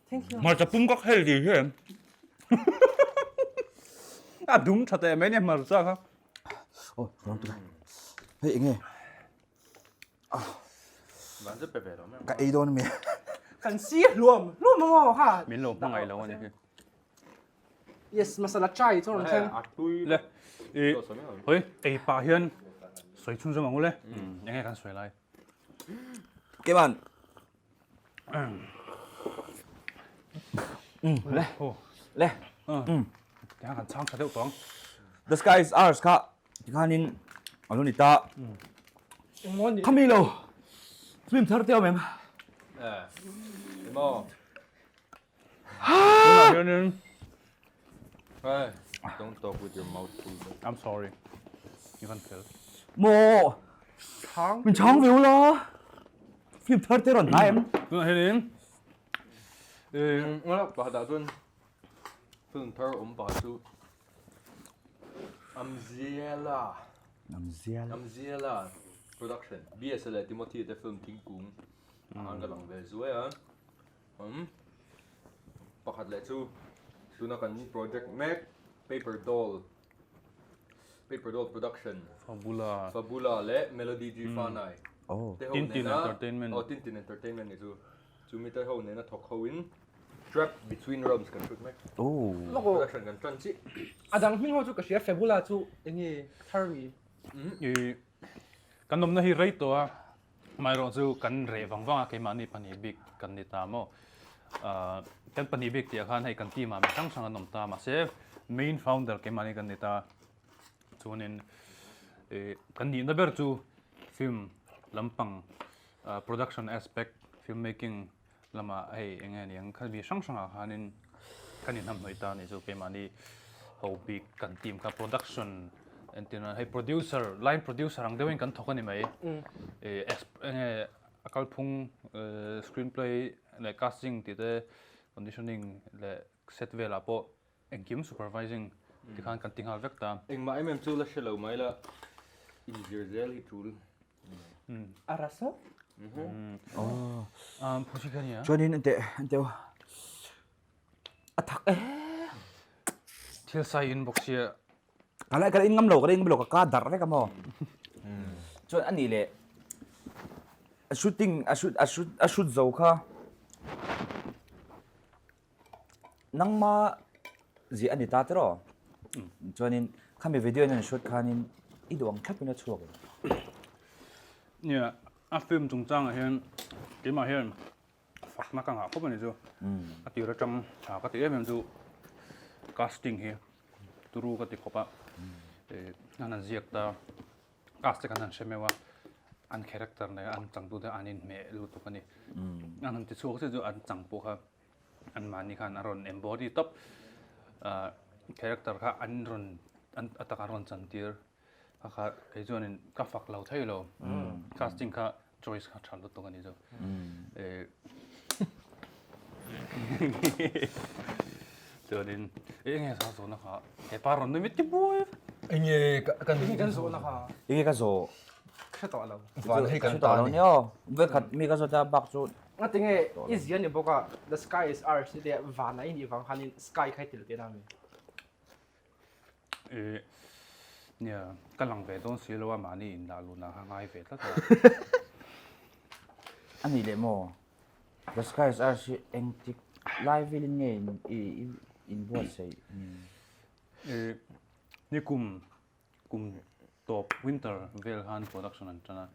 Thank you. Hmarcha pum ka khel ti hi em. A dum tha teh mai nia hmarcha kha. Oh, ka tu. Hei enge. Ka ei dawn mi. Kan si hluam hluam maw kha. Min lo hmangaih lo ani hi. Yes, masala chai chu rawn thleng. Le, i hoi, ei pah hian sawi chhun zawm ang u le. Enge kan sawi lai. Keman. Le. Le. Tiang kan chhang tha deuh tawng. The sky is ours kha tikhanin a lo ni ta. Khami lo. Film thar te awm em? Eh. Emaw. Tunah hianin Hey, don't talk with your mouth full. I'm sorry. I van fel. Maw! Min chhang ve ula! Film thar te rawn hnai em? Tunah hianin Pakhatah chuan film thar awm pakhat chu Amziela Amziela Amziela production BS leh Timothy te film thingkung an ka lang ve zuai a. Umm pakhat leh chu tuna kan project mek paper doll paper doll production Fabula Fabula leh Melody G Fanai te ho Tintin nena Entertainment aw Tintin Entertainment ni chu chumi te ho nena thawk ho in Trap Between Realms kan shoot mek production kan tan chiah. A dang hming ho chu ka hria Fabula chu enge thar mi? I kan awmna hi rei tawh a. Amaherawh chu kan reh vang vang a, keimahni pahnih bik kan ni ta maw. Kan pahnih bik tih ah khan hei kan team ah mi hrang hrang an awm ta mahse main founder keimahni kan ni ta. Chuanin kan nihna ber chu film lampang production aspect film making Lamah hei eng nge niang kha mi hrang hrangah khanin kan inhnamhnawih ta anih chu keimahni ho bik kan team kha production entirna hei producer line producer ang deuhin kan thawk a ni mai ih eng nge a kalphung screenplay leh casting tih te conditioning leh set velah pawh engkim supervising tikhan kan ti nghal vek ta. Engmah em em chu la hre lo mai la inzir zel hi tul. A rasa? Phusi kha nia. Chuanin an teh an teu a thak e. Thil sai in bawk sia. Ka lai ka in ngam lo ka in ngam lo ka ka dar vek a maw. Chuan ani leh a shooting a shoot a shoot a shoot zo kha Nangma ziah a ni ta tiraw? Chuanin khami video in an shoot khanin i duh ang thlapin a chhuak em? Nia, a film chungchangah hian keimah hian fakna ka ngah khawp a ni chu. A tir atang tha ka ti em em chu casting hi turu ka ti khawp a. An han ziak ta, cast te khan han hre meuh a, an character leh an changtute an inhmeh lutuk a ni. An han ti chhuak chiah chu an chang pawh kha Anmahni khan a rawn embody tawp character kha an rawn a taka rawn chantir. Kha kha kei chuanin ka fak lo thei lo. Casting kha choice kha tha lutuk a ni chu. Chuanin enge ka zawhna kha he pa rawn nui mit ti buai. Enge kan Enge kan zawhna kha. Enge ka zawh. Hre tawh lo. Van hei kan ta ni. Vekhat mi ka zawt a bak chu. Ngati nge i zia ni bawk a the sky is ours i tia van a i nih vang khanin sky kha i tel tihna ami? I nia ka lang ve dawn si lo a mahni in dah luhna kha ngai ve tlat a. A nih leh maw? The sky is ours hi engtik lai velin nge i inbuatsaih ni? I nikum Kum tawp winter vel khan production an tan a.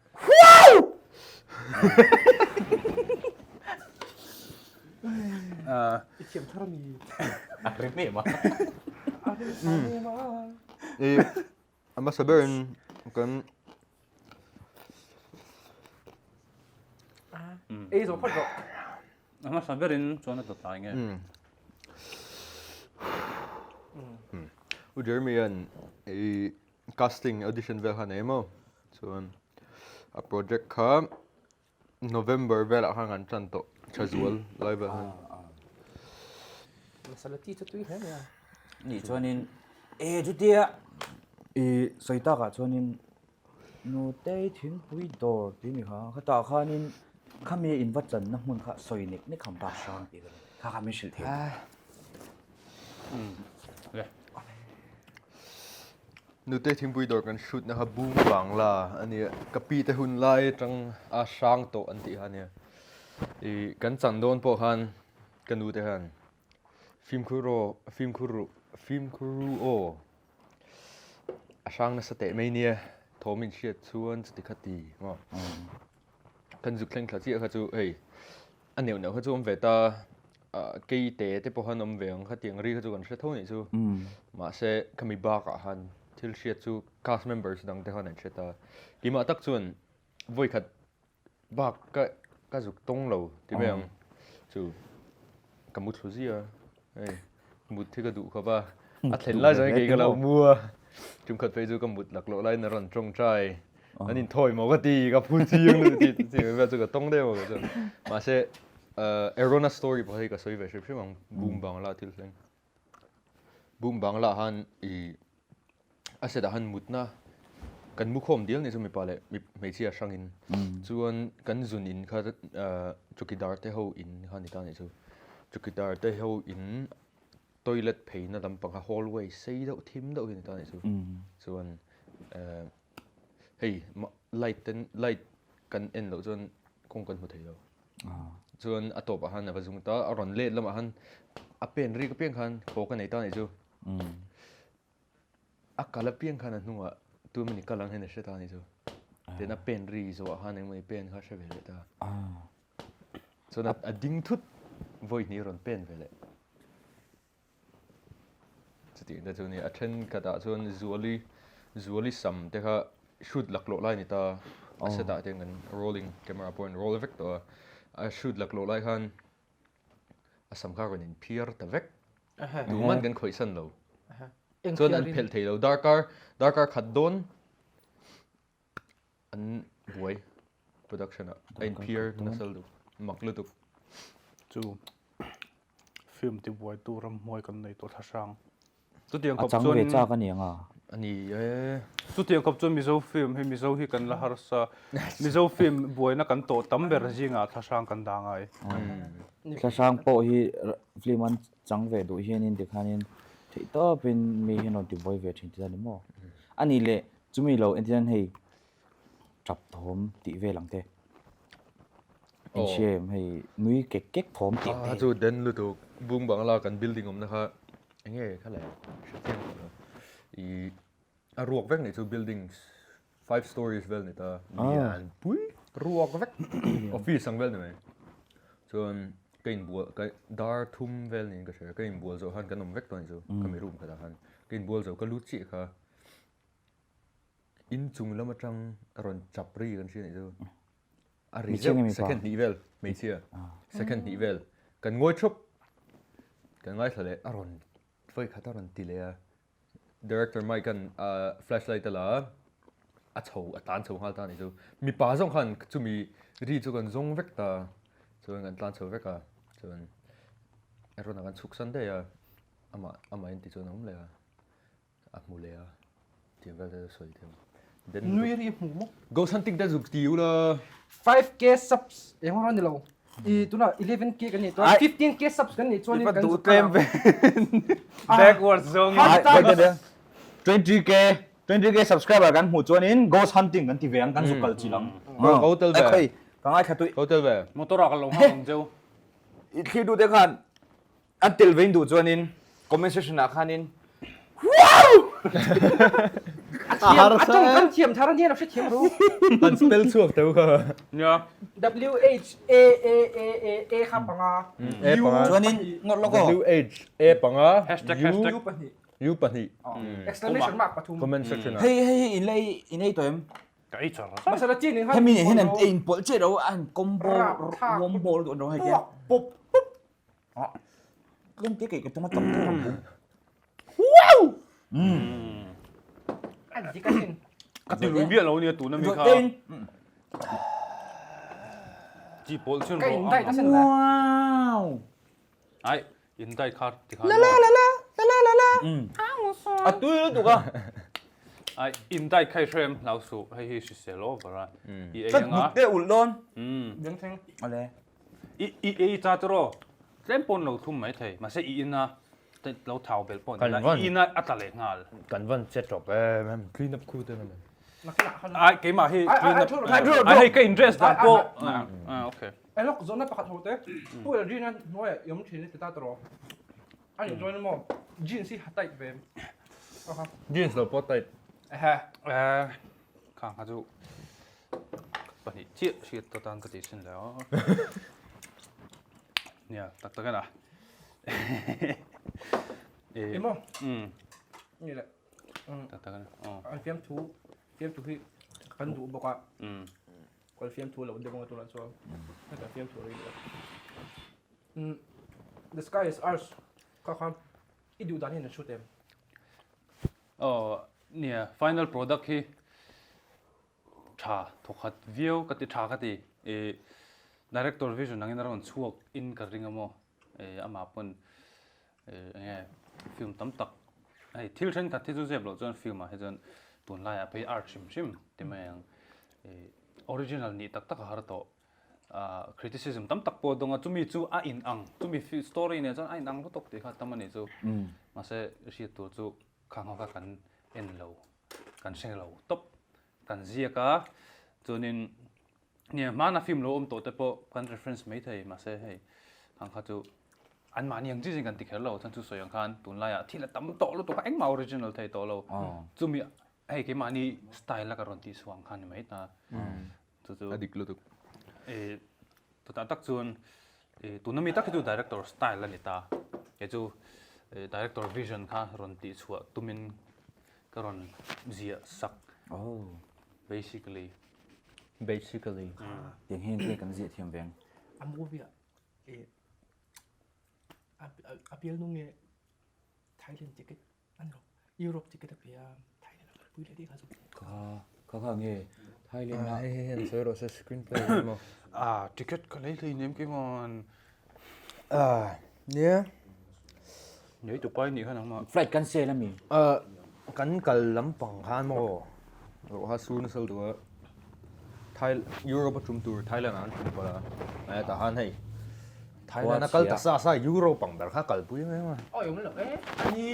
I thiam thar ami. A rim em a. A rim thar em a. I a hmasa berin kan Ei zawh phawt rawh. A hmasa berin chuan a dawt lai nge. U Jeremy-a'n i casting audition vel kha a nei maw? Chuan a project kha November velah khan kan tan tawh Thazual lai vel khan. Masala tea chu tui hle mai a. Nih chuanin e chutia i sawi takah chuanin Nutei thingpui dawr tih a ni kha, khatah khanin khami in va channa hmun kha sawi nek nek ham ta hrang tih ka ni, kha kha min hrilh thei le. Nutei thingpui dawr kan shoot na kha bung bangla a nia, ka pi te hun lai atang a hrang tawh an tih kha a nia. Ih kan chan dawn pawh khan ka nu te khan fimkhur aw fimkhur ruh fimkhur ru aw. A hrang nasa teh mai nia, thawm in hriat chuan chuti kha ti maw. Kan zuk thleng thla chiah kha chu hei a neuh neuh kha chu awm ve ta, kei te te pawh khan awm ve ang kha tiang ri kha chu kan hre tho nih chu. Mahse khami bakah khan thil hriat chu cast members dang te khan an hre ta. Keimah tak chuan vawikhat Bak ka ka zuk tawng lo ti mai ang chu ka mu thlu zia hei mut hi ka duh khawp a a thlen lai zawng kei ka lo mu a tumkhat phei chu ka mut laklawh laiin a rawn tawngtai an inthawi maw ka ti ka phu chiang luh tih tih vel chu ka tawng deuh a chuan mahse Arona story pawh hei ka sawi ve hrim hrim ang boom bangla thil thleng. Boom bangla han i a set ah han mutna kan mu khawm dial ni chu mipa leh hmeichhia hrangin chuan kan zun in kha chawkidar te ho in kha ni ta ni chu chawkidar te ho in toilet pheina lampang kha hallway sei deuh thim deuh hi ni ta ni chu chuan hei light ten light kan en loh chuan kawng kan hmu thei lo. Chuan a tawpah khan a va zung ta, a rawn let lamah khan a pen rik apiang khan haw ka nei ta anih chu. A kal apiang khan a hnungah tu emawni kal ang hian a hre ta anih chu. Tin a pen ri zawhah khan engmawni pen kha a hre ve leh ta. Chuan a ding thut vawi hnih a rawn pen ve leh. Chutih te chu a ni. A thenkhatah chuan Zuali Zuali sam te kha shoot laklawh lai a ni ta. A set ah te kan rolling camera pawh in roll vek tawh a. A shoot laklawh lai khan a sam kha a rawn inphiar ta vek. Tuman kan khawih san lo. Chuan an phelh thei lo. Darkar darkar khat dawn An buai production ah a inphiar nasa lutuk mak lutuk. Chu film ti buai tu ramhmuai kan nei tawh thla hrang. Chutiang A khawp chang ve chuan chak a ni ang a. A ni e. Chutiang khawp chuan Mizo film hi Mizo hi kan la harsa. Mizo film buaina kan tawh tam ber zingah thla hrang kan dah ngai. Thla hrang pawh hi film an chang ve duh hianin tikhanin theihtawpin mi hian rawn ti buai ve thin tih a ni maw? A nih leh Chumi lo entir hei tap thawm tih vel ang te. In hria em hei nui kek kek thawm tih ang te. Chu den lutuk bung bangla kan building awmna kha enge kha le hre chiang tawh lo. I a ruak vek nih chu buildings 5 stories vel ni ta lian pui ruak vek office ang vel ni mai. Chuan ka inbual ka dar thum vel niin ka hria ka inbual zawh khan kan awm vek tawh nih chu ka mi room khatah khan ka inbual zawh ka lut chiah kha In chung lam atang a rawn chap ri kan hria nih chu. A ri zeuh second hnih vel hmeichhia second hnih vel kan ngawi thup kan ngaithla leh a rawn vawi khat a rawn ti leh a director Mike an flashlight a la a. a chho a tlan chho nghal ta a nih chu. Mipa zawng khan chumi ri chu kan zawng vek ta chuan kan tlan chho vek a chuan Aaron a kan chhuk san daih a amah amah in ti chuan a awm leh a. A hmu leh a, tiang vel te chu sawi thei ang. Then Nui ri hmu maw? Ghost hunting te zuk ti ula. 5k subs eng rawh ni lo. I tunah 11k kan nih chuan 15k subs kan nih chuan in kan zuk tlem ve. Backwards zawng in. 20k 20k subscriber kan hmuh chuan in ghost hunting kan ti ve ang kan zuk kal chil ang. Ko tel ve. Ka ngaithla tui. Ko tel ve. Motor ah ka lo nghak ang cheu. I thlir duh te khan An tel vein duh chuanin comment section ah khanin Wow! A thiam, a tawng kan thiam thar ania lo hrethiam ru. An spell chhuak teuh kha. Nia. W H A A A A A kha panga. A panga. Chuanin ngawt lawk aw. W H A panga. Hashtag hashtag. U pahnih. U pahnih. Exclamation mark pathum. Comment section ah. Hei hei hei in la ei in ei tawh em? Ka ei char char. Masala chi ning han. Hemi nen hian an ei in pawlh chiah lo a an combo wombo lutuk an rawng hei khian. Puak pop pup. Ah, tlem te kei ka tum a tam tawk ang bung. Wow! A dik asin. Ka ti lui miah lo nia tuna mi kha. Chi pawl chun ro. Ka in dai asin le. Wow! Ai, in dai kha ti kha. La la la la la la la la. A tui lutuk a. Ai, in dai khai hrem lau su hei hi hrisel over a. I ei Ka anga. hnuk te ulh dawn. Beng thleng. Ale. I i ei ta tiraw tlem pawn lo thlum mai thei mahse i ina lo thau belh pawh ni la i ina a tla leh nghal. Kan van che tawp em em clean up khu te na men. Ai keimah hi clean up ai hei ka interest dan pawh ah okay. Ai lawk zawhna pakhat ho te pu el rin a hnuaiah i awm thin i ti ta tiraw a nih chuan maw jeans hi ha tight ve em Jeans lo pawh tight. Ehe. Khang kha chu Pahnih chiah hriat ta tan ka ti sin le aw. Nia, tak tak a Emaw? Ni le. Tak tak a aw. An fiam thu, fiam thu hi kan duh bawk a. Kawlh fiam thu lo deuh ang a tunah chuan. Heta fiam thu rei deuh. The sky is ours kha khan i duh dan hian an shoot em? Aw, nia, final product hi Tha thawkhat viau ka ti tha ka ti i director vision angin a rawn chhuak in ka ring a maw i amah pawn i enge film tam tak hei thil thenkhat hi chu zep loh chuan film ah hi chuan tunlaiah phei art hrim hrim ti mai ang i original nih tak tak a har tawh ah criticism tam tak pawh a dawng a chumi chu a in ang chumi story nen chuan a in ang lutuk tih kha tam a nih chu mahse hriat tur chu khang ho kha kan en lo. kan hre lo tawp kan ziak a chuanin nia hmana film lo awm tawh te pawh kan reference mai thei mahse hei ang kha chu an mahni ang chi chin kan ti kher lo chuan chu sawi ang khan tunlaiah thil a tam tawh lutuk a engmah original thei tawh lo chumi hei keimahni style a ka rawn tih chhuah ang khan ni mai ta chu chu a dik lutuk e chutah tak chuan e tuna mi tak hi chu director style a ni ta kei chu director vision kha rawn tih chhuah tumin Ka rawn ziah sak. Oh. Basically. Basically. Tiang hian nge kan ziah thiam veng? A movie ah eh a bialnu nge Thailand ticket a ni lo Europe ticket a pe a Thailand a kalpui leh daih kha chu. Kha kha kha nge Thailand ah. Hei hei hei an sawi rawh se screenplay a ni maw? Ah ticket ka lei hleinem keimawn. Ah, nia. Nei tu pai nih kha nangmah. Flight cancel ami. Ah, kan kal lampang khan maw. Ro ha su nasal tu a. Thai Europe a tum tur Thailand ah an tum pawh a. Ai ta han hei. Thailand a kal ta sa sa Europe ang ber kha kal pui mai ma. Oi awm lo e. Ani.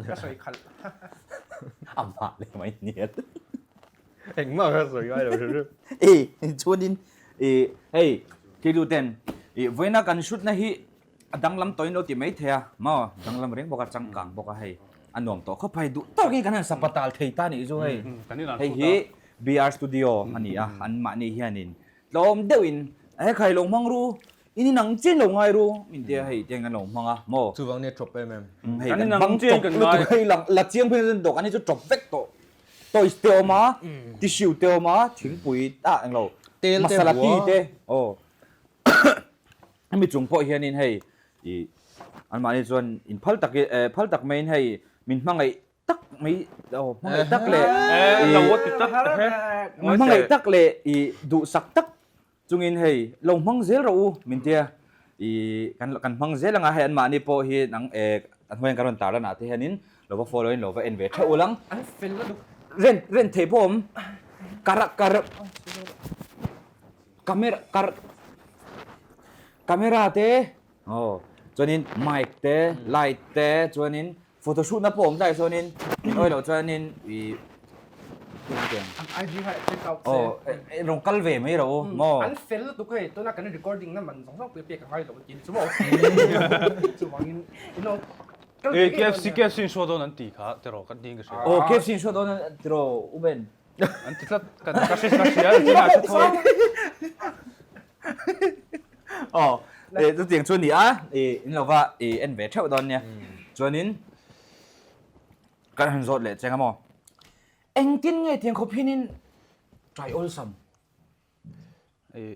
Ka sawi khalh. Amah leh mai nial. Engmah kha sawi ngai lo hrim hrim. E chuanin e hei thil ten e vawiina kan hrutna hi a danglam tawhin lo ti mai thei a maw danglam reng bawk a changkang bawk a hei a nuam tawh khawp hei duh tawkin kan han sapatal thei ta nih chu hei hei hi BR studio a ni a an mahni hianin tlawm deuhin he khai lo hmang ru in inang chian lo ngai ru min tia hei tiang kan lo hmang a maw Chuvang nia tawp em em. Hei kan bang tawp lutuk hei la chiang phei chuan dawhkan hi chu tawp vek tawh. Toys te awm a, tissue te awm a, thingpui ah englo masala tea te aw hemi chung pawh hianin hei ih anmahni chuan in phal tak eh phal tak maiin hei min hmangaih. tak mai aw hmangaih tak leh hmangaih tak leh i duhsak tak chungin hei lo hmang zel rawh u min tia i kan kan hmang zel anga hei anmahni pawh hi nang eh a hnuaiin kan rawn tar lanah te hianin lo va follow in lo va en ve theuh ul ang An fel a duk. Ren ren thei pawh awm kar kar camera kar camera te aw chuanin mic te light te chuanin Photo shoot na pawh awm tlai chuanin min awih loh chuanin i An IG kha check out se. Aw rawn kal ve mai rawh u maw. An fel lutuk hei tuna kan recording na man zawng zawng pui pek a ngai lo an ti chu maw. Chuvangin you know kal ve ngei dawn nia. KFC in show dawn an ti kha tiraw kan tiin ka hria. Aw KFC in show dawn an tiraw u Ben. An ti tlat ka hre ka hria an ti na hre tho. Aw, eh chutiang chu a ni a, eh in lo va eh en ve theuh dawn nia. Chuanin kan han zawt leh cheng a maw? Engtin nge tiang khawp hinin ṭai awlsam? Eh,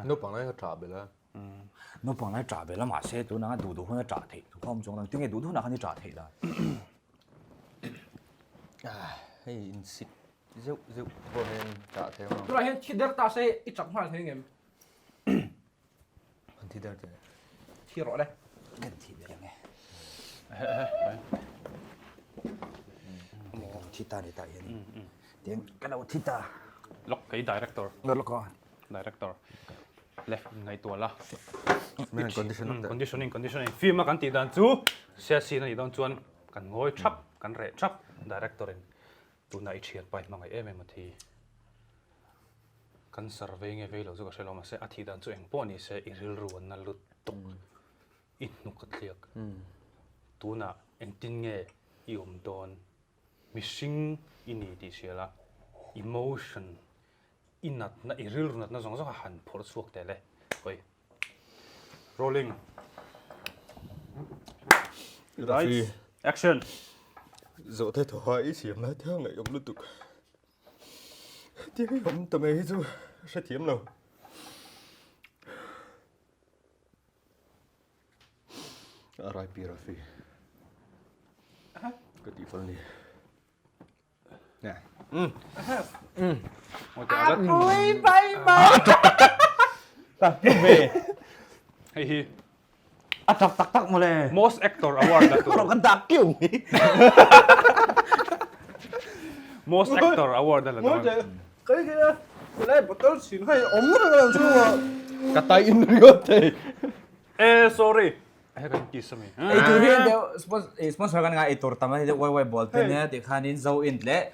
Naupang lai kha ṭah belh a. Naupang lai ṭah belh a mahse tunah duh duh hun a ṭah theih thu kha awm chuang lo. Engtin nge duh duh hunah khan i ṭah theih dan? Hei insik Zeuh zeuh pawh hian ṭah thei ang. Tunah hian thi der ta se i chak nghal thei ngem? An thi der teh. Thi rawh le. Kan thi der ange. Thi ta ni ta hian. Tiang ka lo thi ta. Lok kei director. Lok a. Director. Le ngaihtuah la. Conditioning conditioning conditioning film a kan tih dan chu sia scene a nih dawn chuan kan ngawi thap kan reh thap director in Tuna i thianpa i hmangaih em em a thi. Cancer vei nge vei lo chu ka hre lo mahse a thih dan chu eng pawh ni se i rilru an na lut tuk i hnuk a thliak. Tunah engtin nge i awm dawn mihring i ni tih hria la emotion i natna i rilru natna zawng zawng a han phawrh chhuak teh le hawi. Rolling. Lights. Action. Zawhte thaw ha i siam lai te a ngaihawm lutuk. Hetiang i awm ta mai hi chu hrethiam lo. RIP Rafi. Ka tihfal ni. Hei hi. A tak tak tak mawle. Most actor award la tur. Kan dak kiu mi. Most actor award la dawn. Kai khi a lai bottle chhin hei awm reng a lo chu. Ka tai in ringawt thei. Eh sorry. Hei kan kiss ami. Ei tur hi deuh sponsor kan ngai ei tur tam a wai wai ball te nia ti khanin zo in leh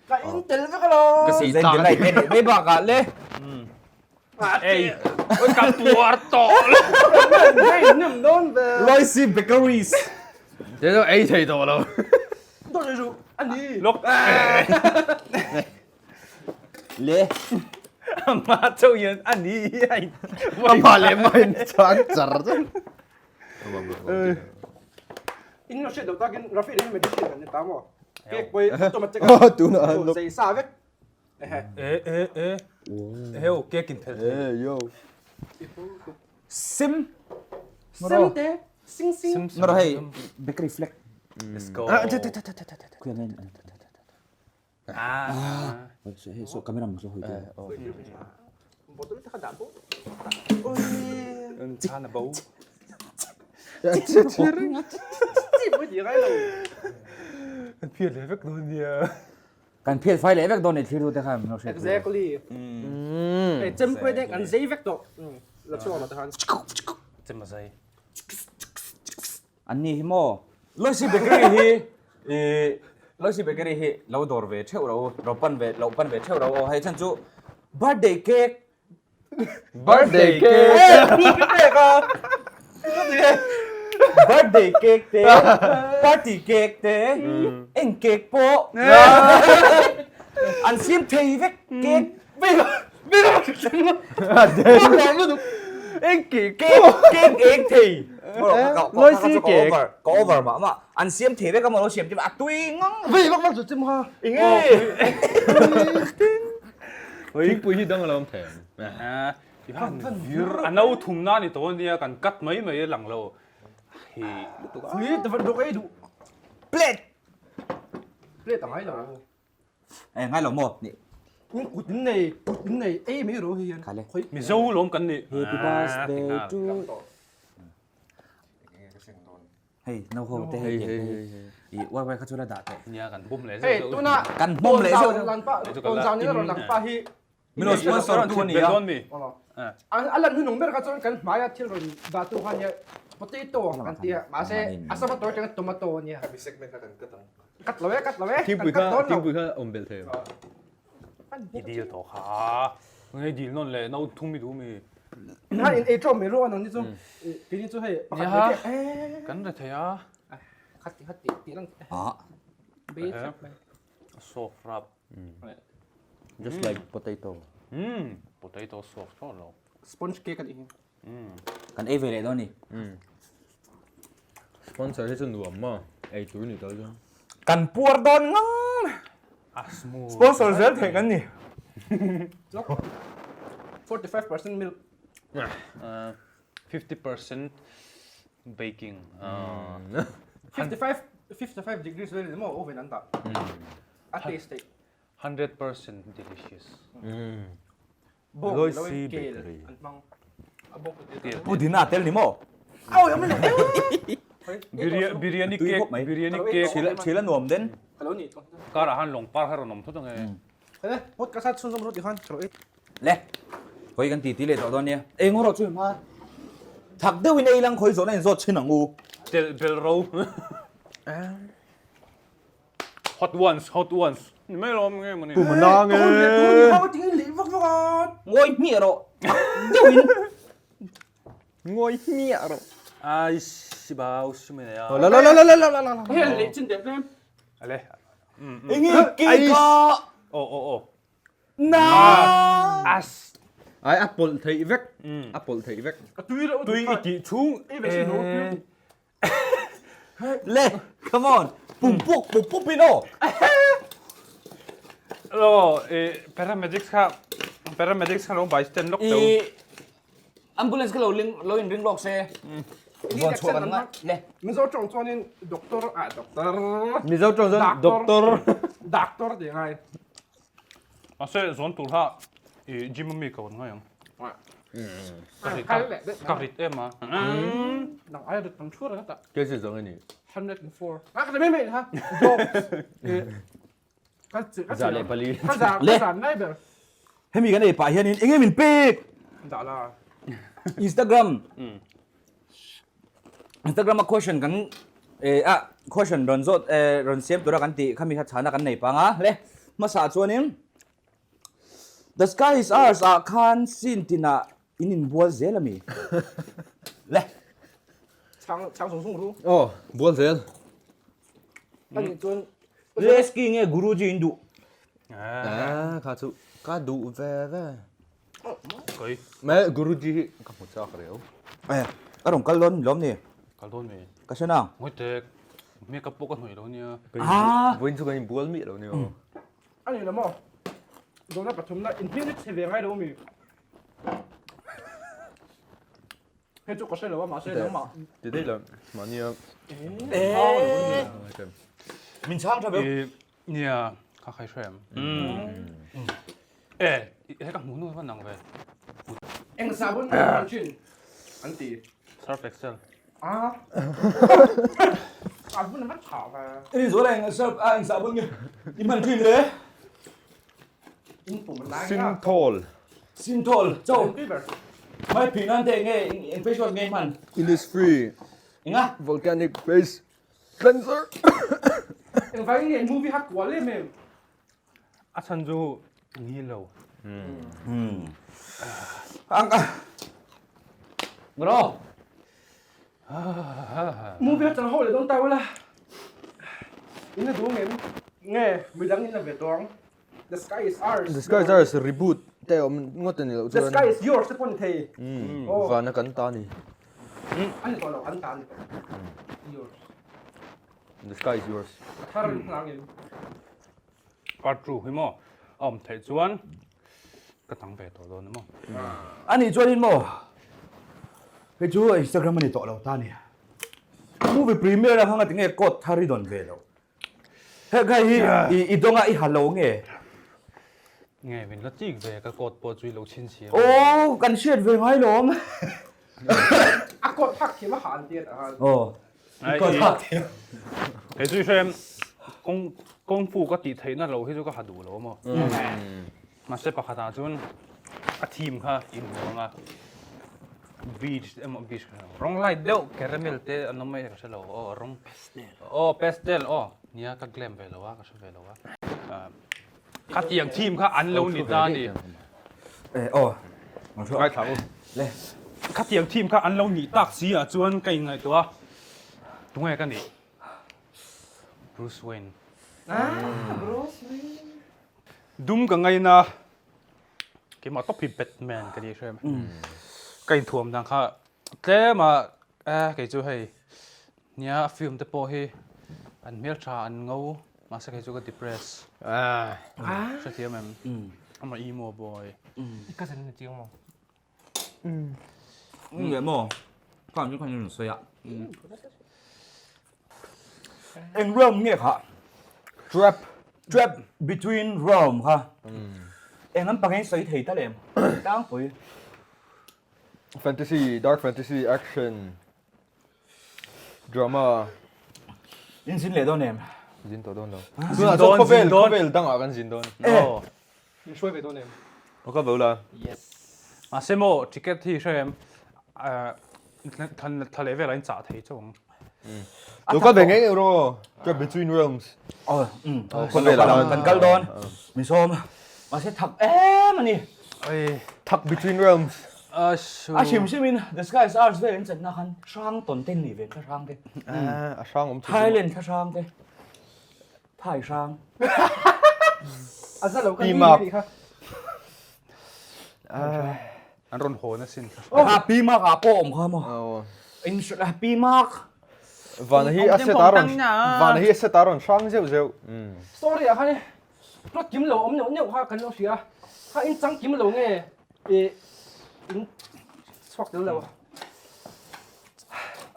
ka in tel vek alo. Ka si zain delight te nih mai bakah le. Ei ka tuar tawh lo. Nem dawn ve. Loisy Bakeries. Te chu ei thei tawh lo. Dawt ei ru ani. Lok. Le. Amah chauh hian a ni a in. Amah leh mah in chang char char. In lo hriat loh takin Rafi leh hi magician kan ni ta maw? Cake pawh hi automatic a tunah zei sa vek. E e e heo cake in phel thei. E yo. Sim. Sim te sing sing. Maro hei bakery flag. Let's go. Hei saw camera maw saw hawi te. Bottle te kha dah bo. Chan a bo. Chi pawh ti ngai lo. Kan phiat leh vek dawn nia. Kan phiat fai leh vek dawn ni thlir tu te khan min lo hriat. Exactly. Hei chempui te kan zei vek tawh. La chhuak lo te khan. Chem a zai. An ni hi maw? Loisy Bakery hi ih Loisy Bakery hi lo dawr ve theuh ro ro pan ve lo pan ve theuh ro aw hei chhan chu birthday cake Birthday cake Birthday cake te party cake te eng cake pawh an siam thei vek cake Eng cake cake eng thei Loisy cake ka over mah mah an siam thei vek a maw lo siam a tui ngang Vei vak vak chu chim kha enge Thingpui hi dang a lo awm thei Vir a no thum na ni tawh ania kan cut mai mai a lang lo hi lutuk a Ui ta vat dawk ei duh Plate. Plate a ngai lo. Eh ngai lo maw? Ni. In kut in nei, kut in nei ei mai ro hi hian. Khale. Mizo lawm kan ni. Happy birthday to Hei no ho te hei hei hei. I wai wai kha chu la dah teh. Nia kan bum leh zeuh. Hei tuna kan hmawm leh zeuh. Lan pa, tawn zau ni rawn lang pa hi Min rawn sponsor tu a ni a. A lan hunung ber kha chuan kan hmaia thil rawn dah tu kha nia potato kan ti a, mahse a sama tawi atanga tomato a nia. Hemi segment kha kan cut ang. Cut lo e, cut lo e. Thingpui kha, thingpui kha awm belh thei em? I deal tawh kha. Nge deal nawn leh no thum i duh mi. Kha in ei tawm mai ru anang ni chu. Keini chu hei pakhat ve te. Kan re thei a. Khat ti khat ti ti lang. Bei thlap mai. Soft rap. Just like potato. Umm potato soft thlawt lo. Sponge cake a nih hi. Kan ei ve leh dawn ni. Sponsor hi chu nuam maw? Ei tur ni tal chuan. Kan puar dawn ngang. A smooth. Sponsor zel theih kan ni. 45% milk. 50% baking. 55 55 degrees vel maw oven an dah. A taste theih. 100% delicious. Bawk Loy ni loin Si kel Bakery. an hmang. A bawk Kel. Pudina tel ni maw? Awi awm lo. Biryani Tui cake, khawp mai. biryani cake. Thil thil a nuam den. Ka lo ni tawh. Karah han lawng par kha rawn awm thut ang e. Hele, podcast a chhunzawm rawh ti khan ka lo ei. Le, khawi kan titi leh tawh dawn nia. Eng erawh chu hma thak deuhin ei lang khawi zawhna inzawt thin ang u. Telh belh ro. Hot ones, hot ones. Ni mai lawm nge mawni. Kum a nang e. Ngawi hmiah rawh. Thak deuhin. Ngawi hmiah rawh. Ai si bau si mai nei a. La la la la la la la. Hei leh chin deuh tlem. Ale. Enge cake a. Aw aw aw. Na. As. Ai a pawlh theih vek. A pawlh theih vek. A tui reuh. Tui i tih chhung. Ei ve sin lo tui. Le, come on. Pum puk pup pup in aw. Lo, e paramedics kha paramedics kha lo bai stand lawk teu. I ambulance kha lo ling lo in ring lawk se. Vuan chhuah kan ngai. Le. Mizo tawng chuanin doctor ah doctor. Mizo tawng chuan doctor. Doctor tih ngai. Mahse zawn tur kha i gym ami ka rawn ngai ang. Ka rit em a. Nang ai rit tam thur ang ta. Kei chu zawng ani. 104. A ka mai mai ha. Ka ka Za leh pali. Ka za ka za nai ber. Hemi kan ei pah hianin enge min pek? Dah la. Instagram. Instagram a question kan eh a question rawn zawt eh rawn siam tura kan tih khami kha chhana kan nei pang a le hmasa chuanin The sky is ours ah khan scene tinah in inbual zel ami le Chhang chhang sung sung ru. Aw bual zel. Ani chuan Leski nge Guruji in duh? Ah kha chu ka duh ve ve. Koi. Me Guruji hi ka hmu chak reu. Eh, a rawn kal dawn lawm ni? Kal dawn mi. Ka hre nang. Ngawi tek. Makeup pawh ka hnawih lo nia. Ah. Vawiin chu kan inbual miah lo nia. A ni lo maw? Zawhna pathumna inhming hi chhe ve ngai lo mi. Hei chu ka hre lo a mahse nangmah. Ti daih lo mahnia. Eh. Min chhang tha beuh. Nia, kha khai hre em. E, he ka hmuh nu van ang ve. Eng sabun nge hman thin an ti. Surf Excel. Ah. Sabun a tha ve. Ini zual eng surf a eng sabun nge i hman thin le. In pum lai. Synthol. Synthol cho. Mai phih nan te nge eng face wash nge i hman. Innisfree. Enga? Volcanic face cleanser. Engvangin nge movie kha kual em em. A chhan chu ni lo. Bro. Movie a chan ho leh dawn ta ula. In a duh ngem nge midang in a ve tawng. The sky is ours. The sky is ours reboot te awm ngawt a ni loh The chuan. sky is yours te pawh ni thei. Vana kan ta ni. A ni tawh lo an ta ni tawh. Yours. The sky is yours. A thar in hlang in. Part 2 hi maw a awm theih chuan ka tang ve tawh dawn emaw. A nih chuanin maw hei chu Instagram a ni tawh lo ta a ni. Movie premiere a hanga tinge coat thar i dawn ve lo. Hei hi i dawnga i ha lo nge? Nge min la chik ve ka coat pawh chu i lo chhin chhi a. Aw kan hriat ve ngai lawm. A coat hak thiam a ha an ti a tah khan. Aw i coat hak thiam. Kei chu i hre em kawng kawng fu ka tih theihna lo hi chu ka ha duh lo maw. Mahse pakhat ah chuan a theme kha inhmu ang a beach emaw beach ka hre lo rawng light deuh caramel te an awm mai ka hre lo aw rawng aw pastel aw nia ka glam ve lo a ka hre ve lo a khatiang theme kha an lo ni ta a ni aw ngaithla u le khatiang theme kha an lo nih tak si ah chuan ka inngaihtuah a tunge ka nih Bruce Wayne ah Bruce Wayne Dum ka ngaina keimah tawp hi Batman ka ni hrem. Ka inthuam dan kha tlem a eh kei chu hei nia a film te pawh hi an hmeltha an ngo mahse kei chu ka depress. Hrethiam em? Ama emo boy. I cousin ni chiang maw? Nge maw? Khan chu khan in sawi a. Eng realm nge kha? Trap. Trap between realm kha. Eng an pangeng sawi thei ta lem. Tlangpui. Fantasy, dark fantasy, action, drama. In zin leh dawn em? Zin tawh dawn lo. Zin dawn, zin dawn. Khawvel dangah kan zin dawn. Min hruai ve dawn em? Aw ka vo la. Yes. Mahse maw ticket hi hre em thla leh velah in chah thei chauh ang. Lo kal ve ngei ngei rawh Trap Between Realms. Aw khawvel ah kan kal dawn min sawm mahse thak em a ni. Thak Between Realms. A hrim hrim in The Sky is Ours vel in chenna khan hrang tawn te ni ve thla hrang te. A hrang awm thei. Thailand thla hrang te. Thai hrang. A za lo ka ni nih kha. An rawn hawn asin. Ah pi mak ah pawh awm kha maw. In pi mak. Vana hi a set a rawn Vana hi a set a rawn hrang zeuh zeuh. Story ah khan plot kim lo awm neuh neuh kha kan lo hria. Kha in chang kim lo nge in chhuak tel lo.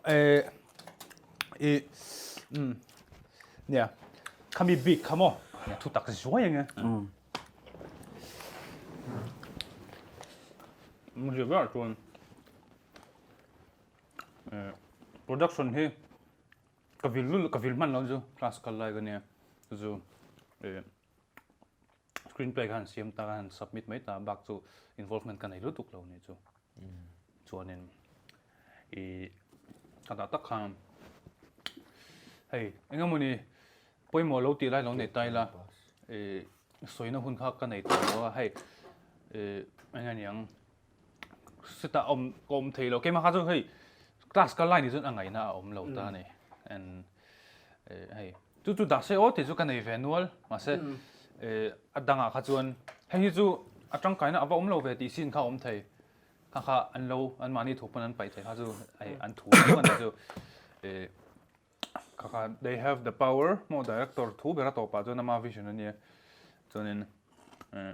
Eh I umm nia khami bik kha maw thu tak zuai ang e. Hmuhzia berah chuan production hi ka vil lul ka vil hman lo chu class kal lai ka nia chu screenplay kha han siam ta han submit mai ta bak chu involvement ka nei lutuk lo ni chu chuanin i ka dah tak khan hei engemawni pawimawh lo tih lai lo nei ta ila i sawina hun kha ka nei tawh lo a hei i eng nge niang Chutah awm ka awm thei lo keimah kha chu hei class kal lai ni chuan a ngaihna a awm lo ta a ni and hei chu chu dah se aw tih chu ka nei ve nual mahse a dangah kha chuan hei hi chu a tangkaina a va awm lo ve tih sin kha a awm thei kha kha an lo an mahni thu pawn an paih thei kha chu hei an thu a ni chu Kha kha they have the power maw director thu ber a tawpah chuan ama vision a nia chuanin eh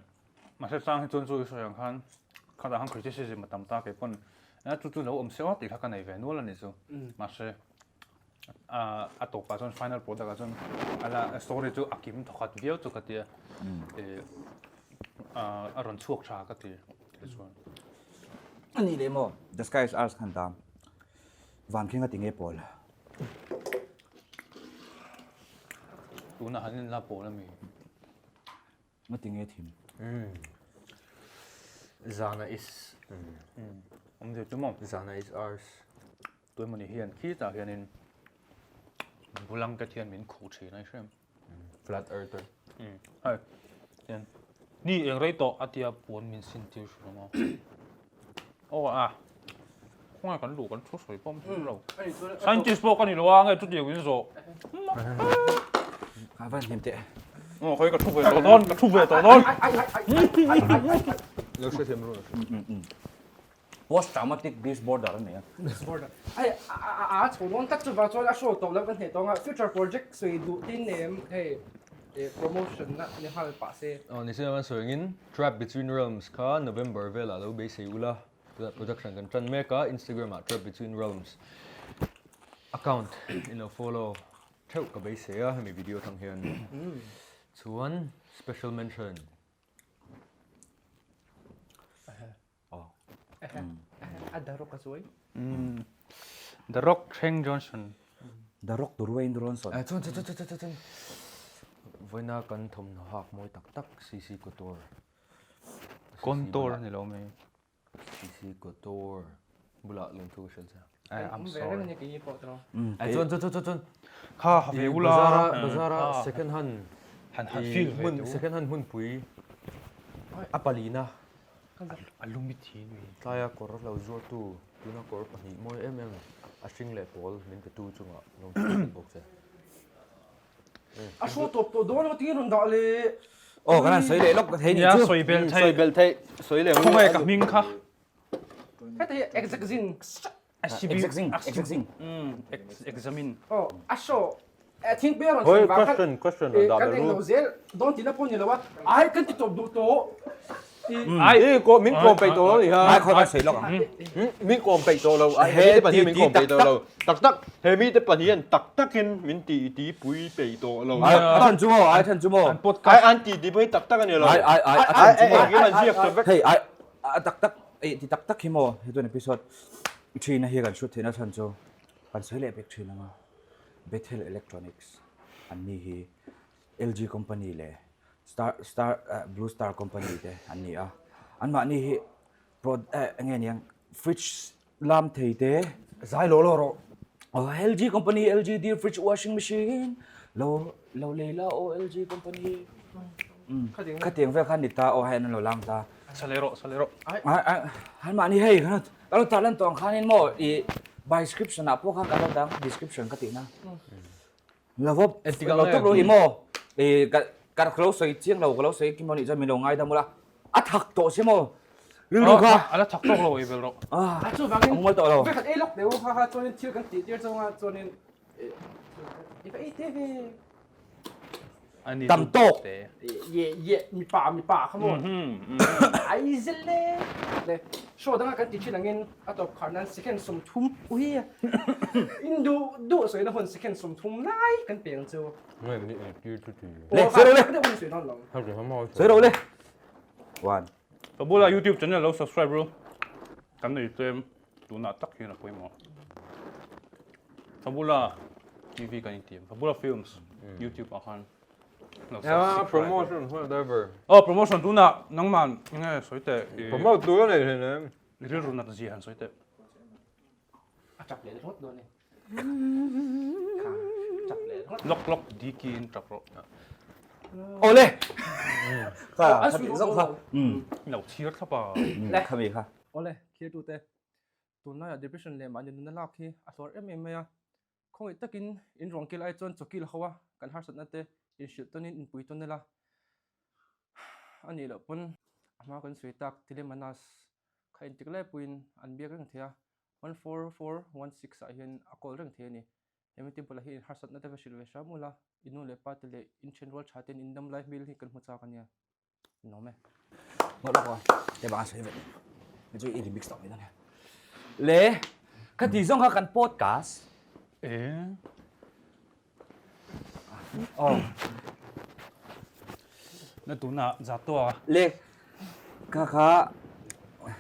mahse chang hi chuan chu i sawi ang khan khatah khan criticism a tam ta kei pawn eh chu chu lo awm se aw tih kha ka nei ve nual a ni chu mahse a tawpah chuan final product ah chuan a la story chu a kim thawkhat viau chu ka tia eh a rawn chhuak tha ka ti tichuan. A nih leh maw the sky is ours khan ta Van khenga ti nge pawl? Tunah han in la pawl ami? Nga ti nge thim? Zana is Awm zir chu maw? Zana is ours. Tuemawni hian khitah hianin blanket hian min khuh thin a i hre em? Flat earther. Hei, tian ni eng rei tawh a tia puan min sin tir hrilh ang aw. Aw a, khawngaih kan luh kan thu sawi pawh awm lo. Scientist pawh ka ni lo a, nge chutiang in zawh. Ka van hnem teh. Aw, khawi ka thu ve tawh dawn, ka thu ve tawh dawn. Lo hrethiam ru. Post traumatic disorder a nei a. Disorder. Hei a chho dawn tak chuvang chuan a show tawh loh kan hneh tawng a future project sawi duh tin em hei promotion na ni nghal pah se. Aw ni sin kan sawi angin Trap Between Realms kha November velah lo beisei ula tunah production kan tan mek a Instagram ah Trap Between Realms account in lo follow. theuh ka beisei a hemi video atang hian. Chuan special mention. A The Rock a chuai. The Rock Dwayne Johnson. The Rock Dwayne Johnson. Chuan chuan chuan chuan chuan vawiina kan thawmhnaw hak mawi tak tak CC Couture. Contour ni lo mai. CC Couture bulah lungthu ka hrilh che. I'm sorry. Chuan chuan chuan chuan Kha ha ve ula. Bazara bazara second hand han han feel ve tu. Second hand hmunpui a palina. A lumi thi nui. Tlaia kawr lo zuartu tuna kawr pahnih mawi em em a hring leh pawl min petu chungah lungthu ka hrilh bawk che. A hraw tawp tawh dawn emaw tingin rawn dah le. Aw kan han sawi leh lawk thei nih chu. Nia sawi belh theih. Sawi belh theih. Sawi leh Khawngaih ka hming kha. Heta hi exact zin. Exact zin, exact zin. Examine. Aw a hraw thingpui a rawn thlen vang khan Question question rawn dah kan belh eng ru. lo zel dawn tihna pawh ni lo a. Ai kan ti tawp duh tawh. Ai ko min kawm peih tawh lo ni ha. Ai khawi kan sawi lawk ang. Min kawm peih tawh lo. He mi te pahnih min kawm peih tawh lo. Tak tak he mi te pahnih hian tak takin min ti ti pui peih tawh lo. Ai a than chu maw? Ai than chu maw? Ai an ti ti pui tak tak a ni lo. Ai ai ai a than chu maw? Engkim an ziak ta vek. Hei ai a tak tak ei ti tak tak hi maw? He chuan episode thina hi kan shoot theihna chhan chu kan sawi leh pek thin ang a. Bethel Electronics an ni hi LG company leh Star Star Blue Star company te an ni a anmahni hi prod eh eng nge niang fridge lam thei te zai lo lo rawh aw LG company LG dear fridge washing machine lo lo lei la aw LG company khatiang vel khan ni ta aw hei an lo lam ta Sale rawh sale rawh ai ai anmahni hei kan lo tar lan tawh ang khanin maw ih by description ah pawh khan kan lo dang description ka tihna Lo va lo tawp lo i maw? I ka ka lo sawi chiang lo ka lo sawi kim lo nih chuan min lo ngaidam ula a thak tawh si maw? Rilru kha A la thak tawk lo i bel rawh. A chuvangin a mual tawh lo. Vekhat ei lawk deuh ha ha chuanin thil kan tih tir chunga chuanin i va ei te ve. Tam tawk. Ye ye mipa mipa kha maw? Ai zel le le show danga kan ti thin angin a tawp khar nan second 30 ui in duh duh sawi na hun second 30 lai kan pe ang chu. Ngai ni eng tir chu ti. Le sawi ro le. Sawi dawn lo. Sawi ro le. One. Ka bula YouTube channel lo subscribe ru. Kan nei tlem tunah tak hian a pawimawh. Ka bula TV kan intiam. Ka bula films YouTube ah khan lo Yeah, subscribe. promotion whatever. Oh, promotion tunah nangman nge sawi teh. Promote tur a nei thin em? I rilru nat zia han sawi teh. A tap leh ringawt dawn e. Kha, tap leh ringawt. Lawk lawk diki in tap rawh. Awle! Kha, A kha sui tih zawk kha. Lo chhir thlap a. Kha mi kha. Awle, thirtute. Tunlaiah depression leh mahni nunna lak hi a hluar em em mai a. Khawngaih takin in ruang kil ai chuan chawkil ho a, kan harsatna te inhrilh tawnin inpui tawn ila. A nih loh pawn a hma kan sawi tak Telemanas kha intik lai puiin an biak reng thei a, 14416 ah hian a call reng thei a ni. Hemi te bulah hi in harsatna te va hrilh ve hram ula, i nu leh pa te leh in thenrual tha ten in dam lai hmel hi kan hmu chak a nia. Nuam e. Ngawt lawk aw. Te bang a sawi vet. Ni chu i remix tawh mai dawn e. Le, ka ti zawng kha kan podcast. E. Aw. Na tuna za to a. Le, kha kha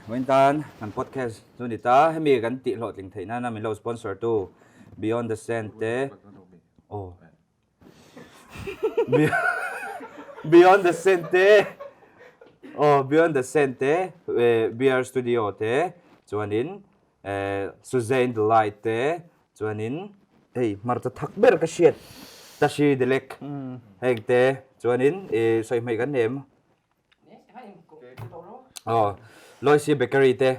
vawiin tan kan podcast chu ni ta. Hemi kan tih hlawhtling theih nana min lo sponsor tu Beyond the Sand te. Aw. Beyond the Sand te aw Beyond the Sand te Beer Studio te chuanin Suzanne Delight te chuanin hei hmarcha thak ber ka hriat Tashi Delek heng te chuanin sawi hmei kan nem. Aw, Loisy Bakery te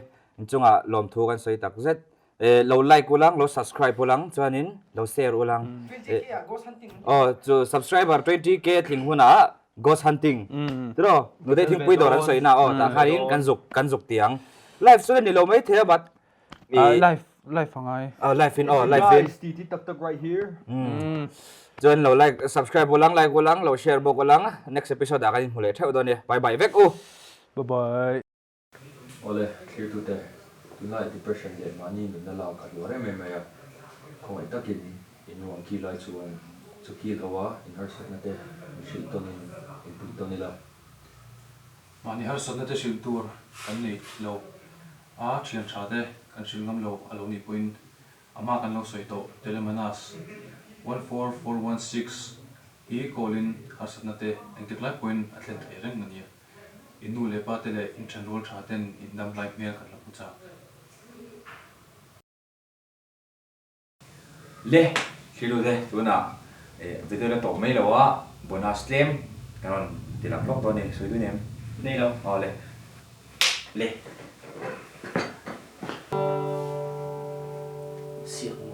inchungah lawmthu kan sawi tak zet. Eh, lo like ulang, lo subscribe ulang, chuanin lo share ulang. Aw, chu subscriber 20k tling hunah ghost hunting. Tiraw, nute thingpui dawr an sawi na aw, tah khanin kan zuk kan zuk tiang. Live chu la ni lo mai thei a but Ah, live live a ngai. Ah, live in aw, live in. Guys, ti ti tak tak right here. Chuan lo like, subscribe ulang, like ulang, lo share bawk ulang. Next episode ah kan inhmu leh theuh dawn e. Bye bye vek u. Bye bye. Awle, thlirtute, tunlai depression leh mahni nunna lak a hluar em em mai a, khawngaih takin in ruang ki lai chuan. Chu kil ho a, in harsatna te in hrilh tawnin in puih tawn ila. Mahni harsatna te hrilh tur kan nei lo a, thian tha te kan hrilh ngam lo a lo nih pawhin a hma kan lo sawi tawh Telemanas 14416 hi call in harsatna te engtik lai pawhin a thlen thei reng a nia. In nu leh pa te leh in thenrual tha ten in dam lai hmel kan la hmu chak. Le, thlilu te tunah video la tawp mai lo a, bonus tlem kan rawn ti lang hlawk dawn a ni, sawi dun em? Nei lo. Aw le. Le. Siak maw.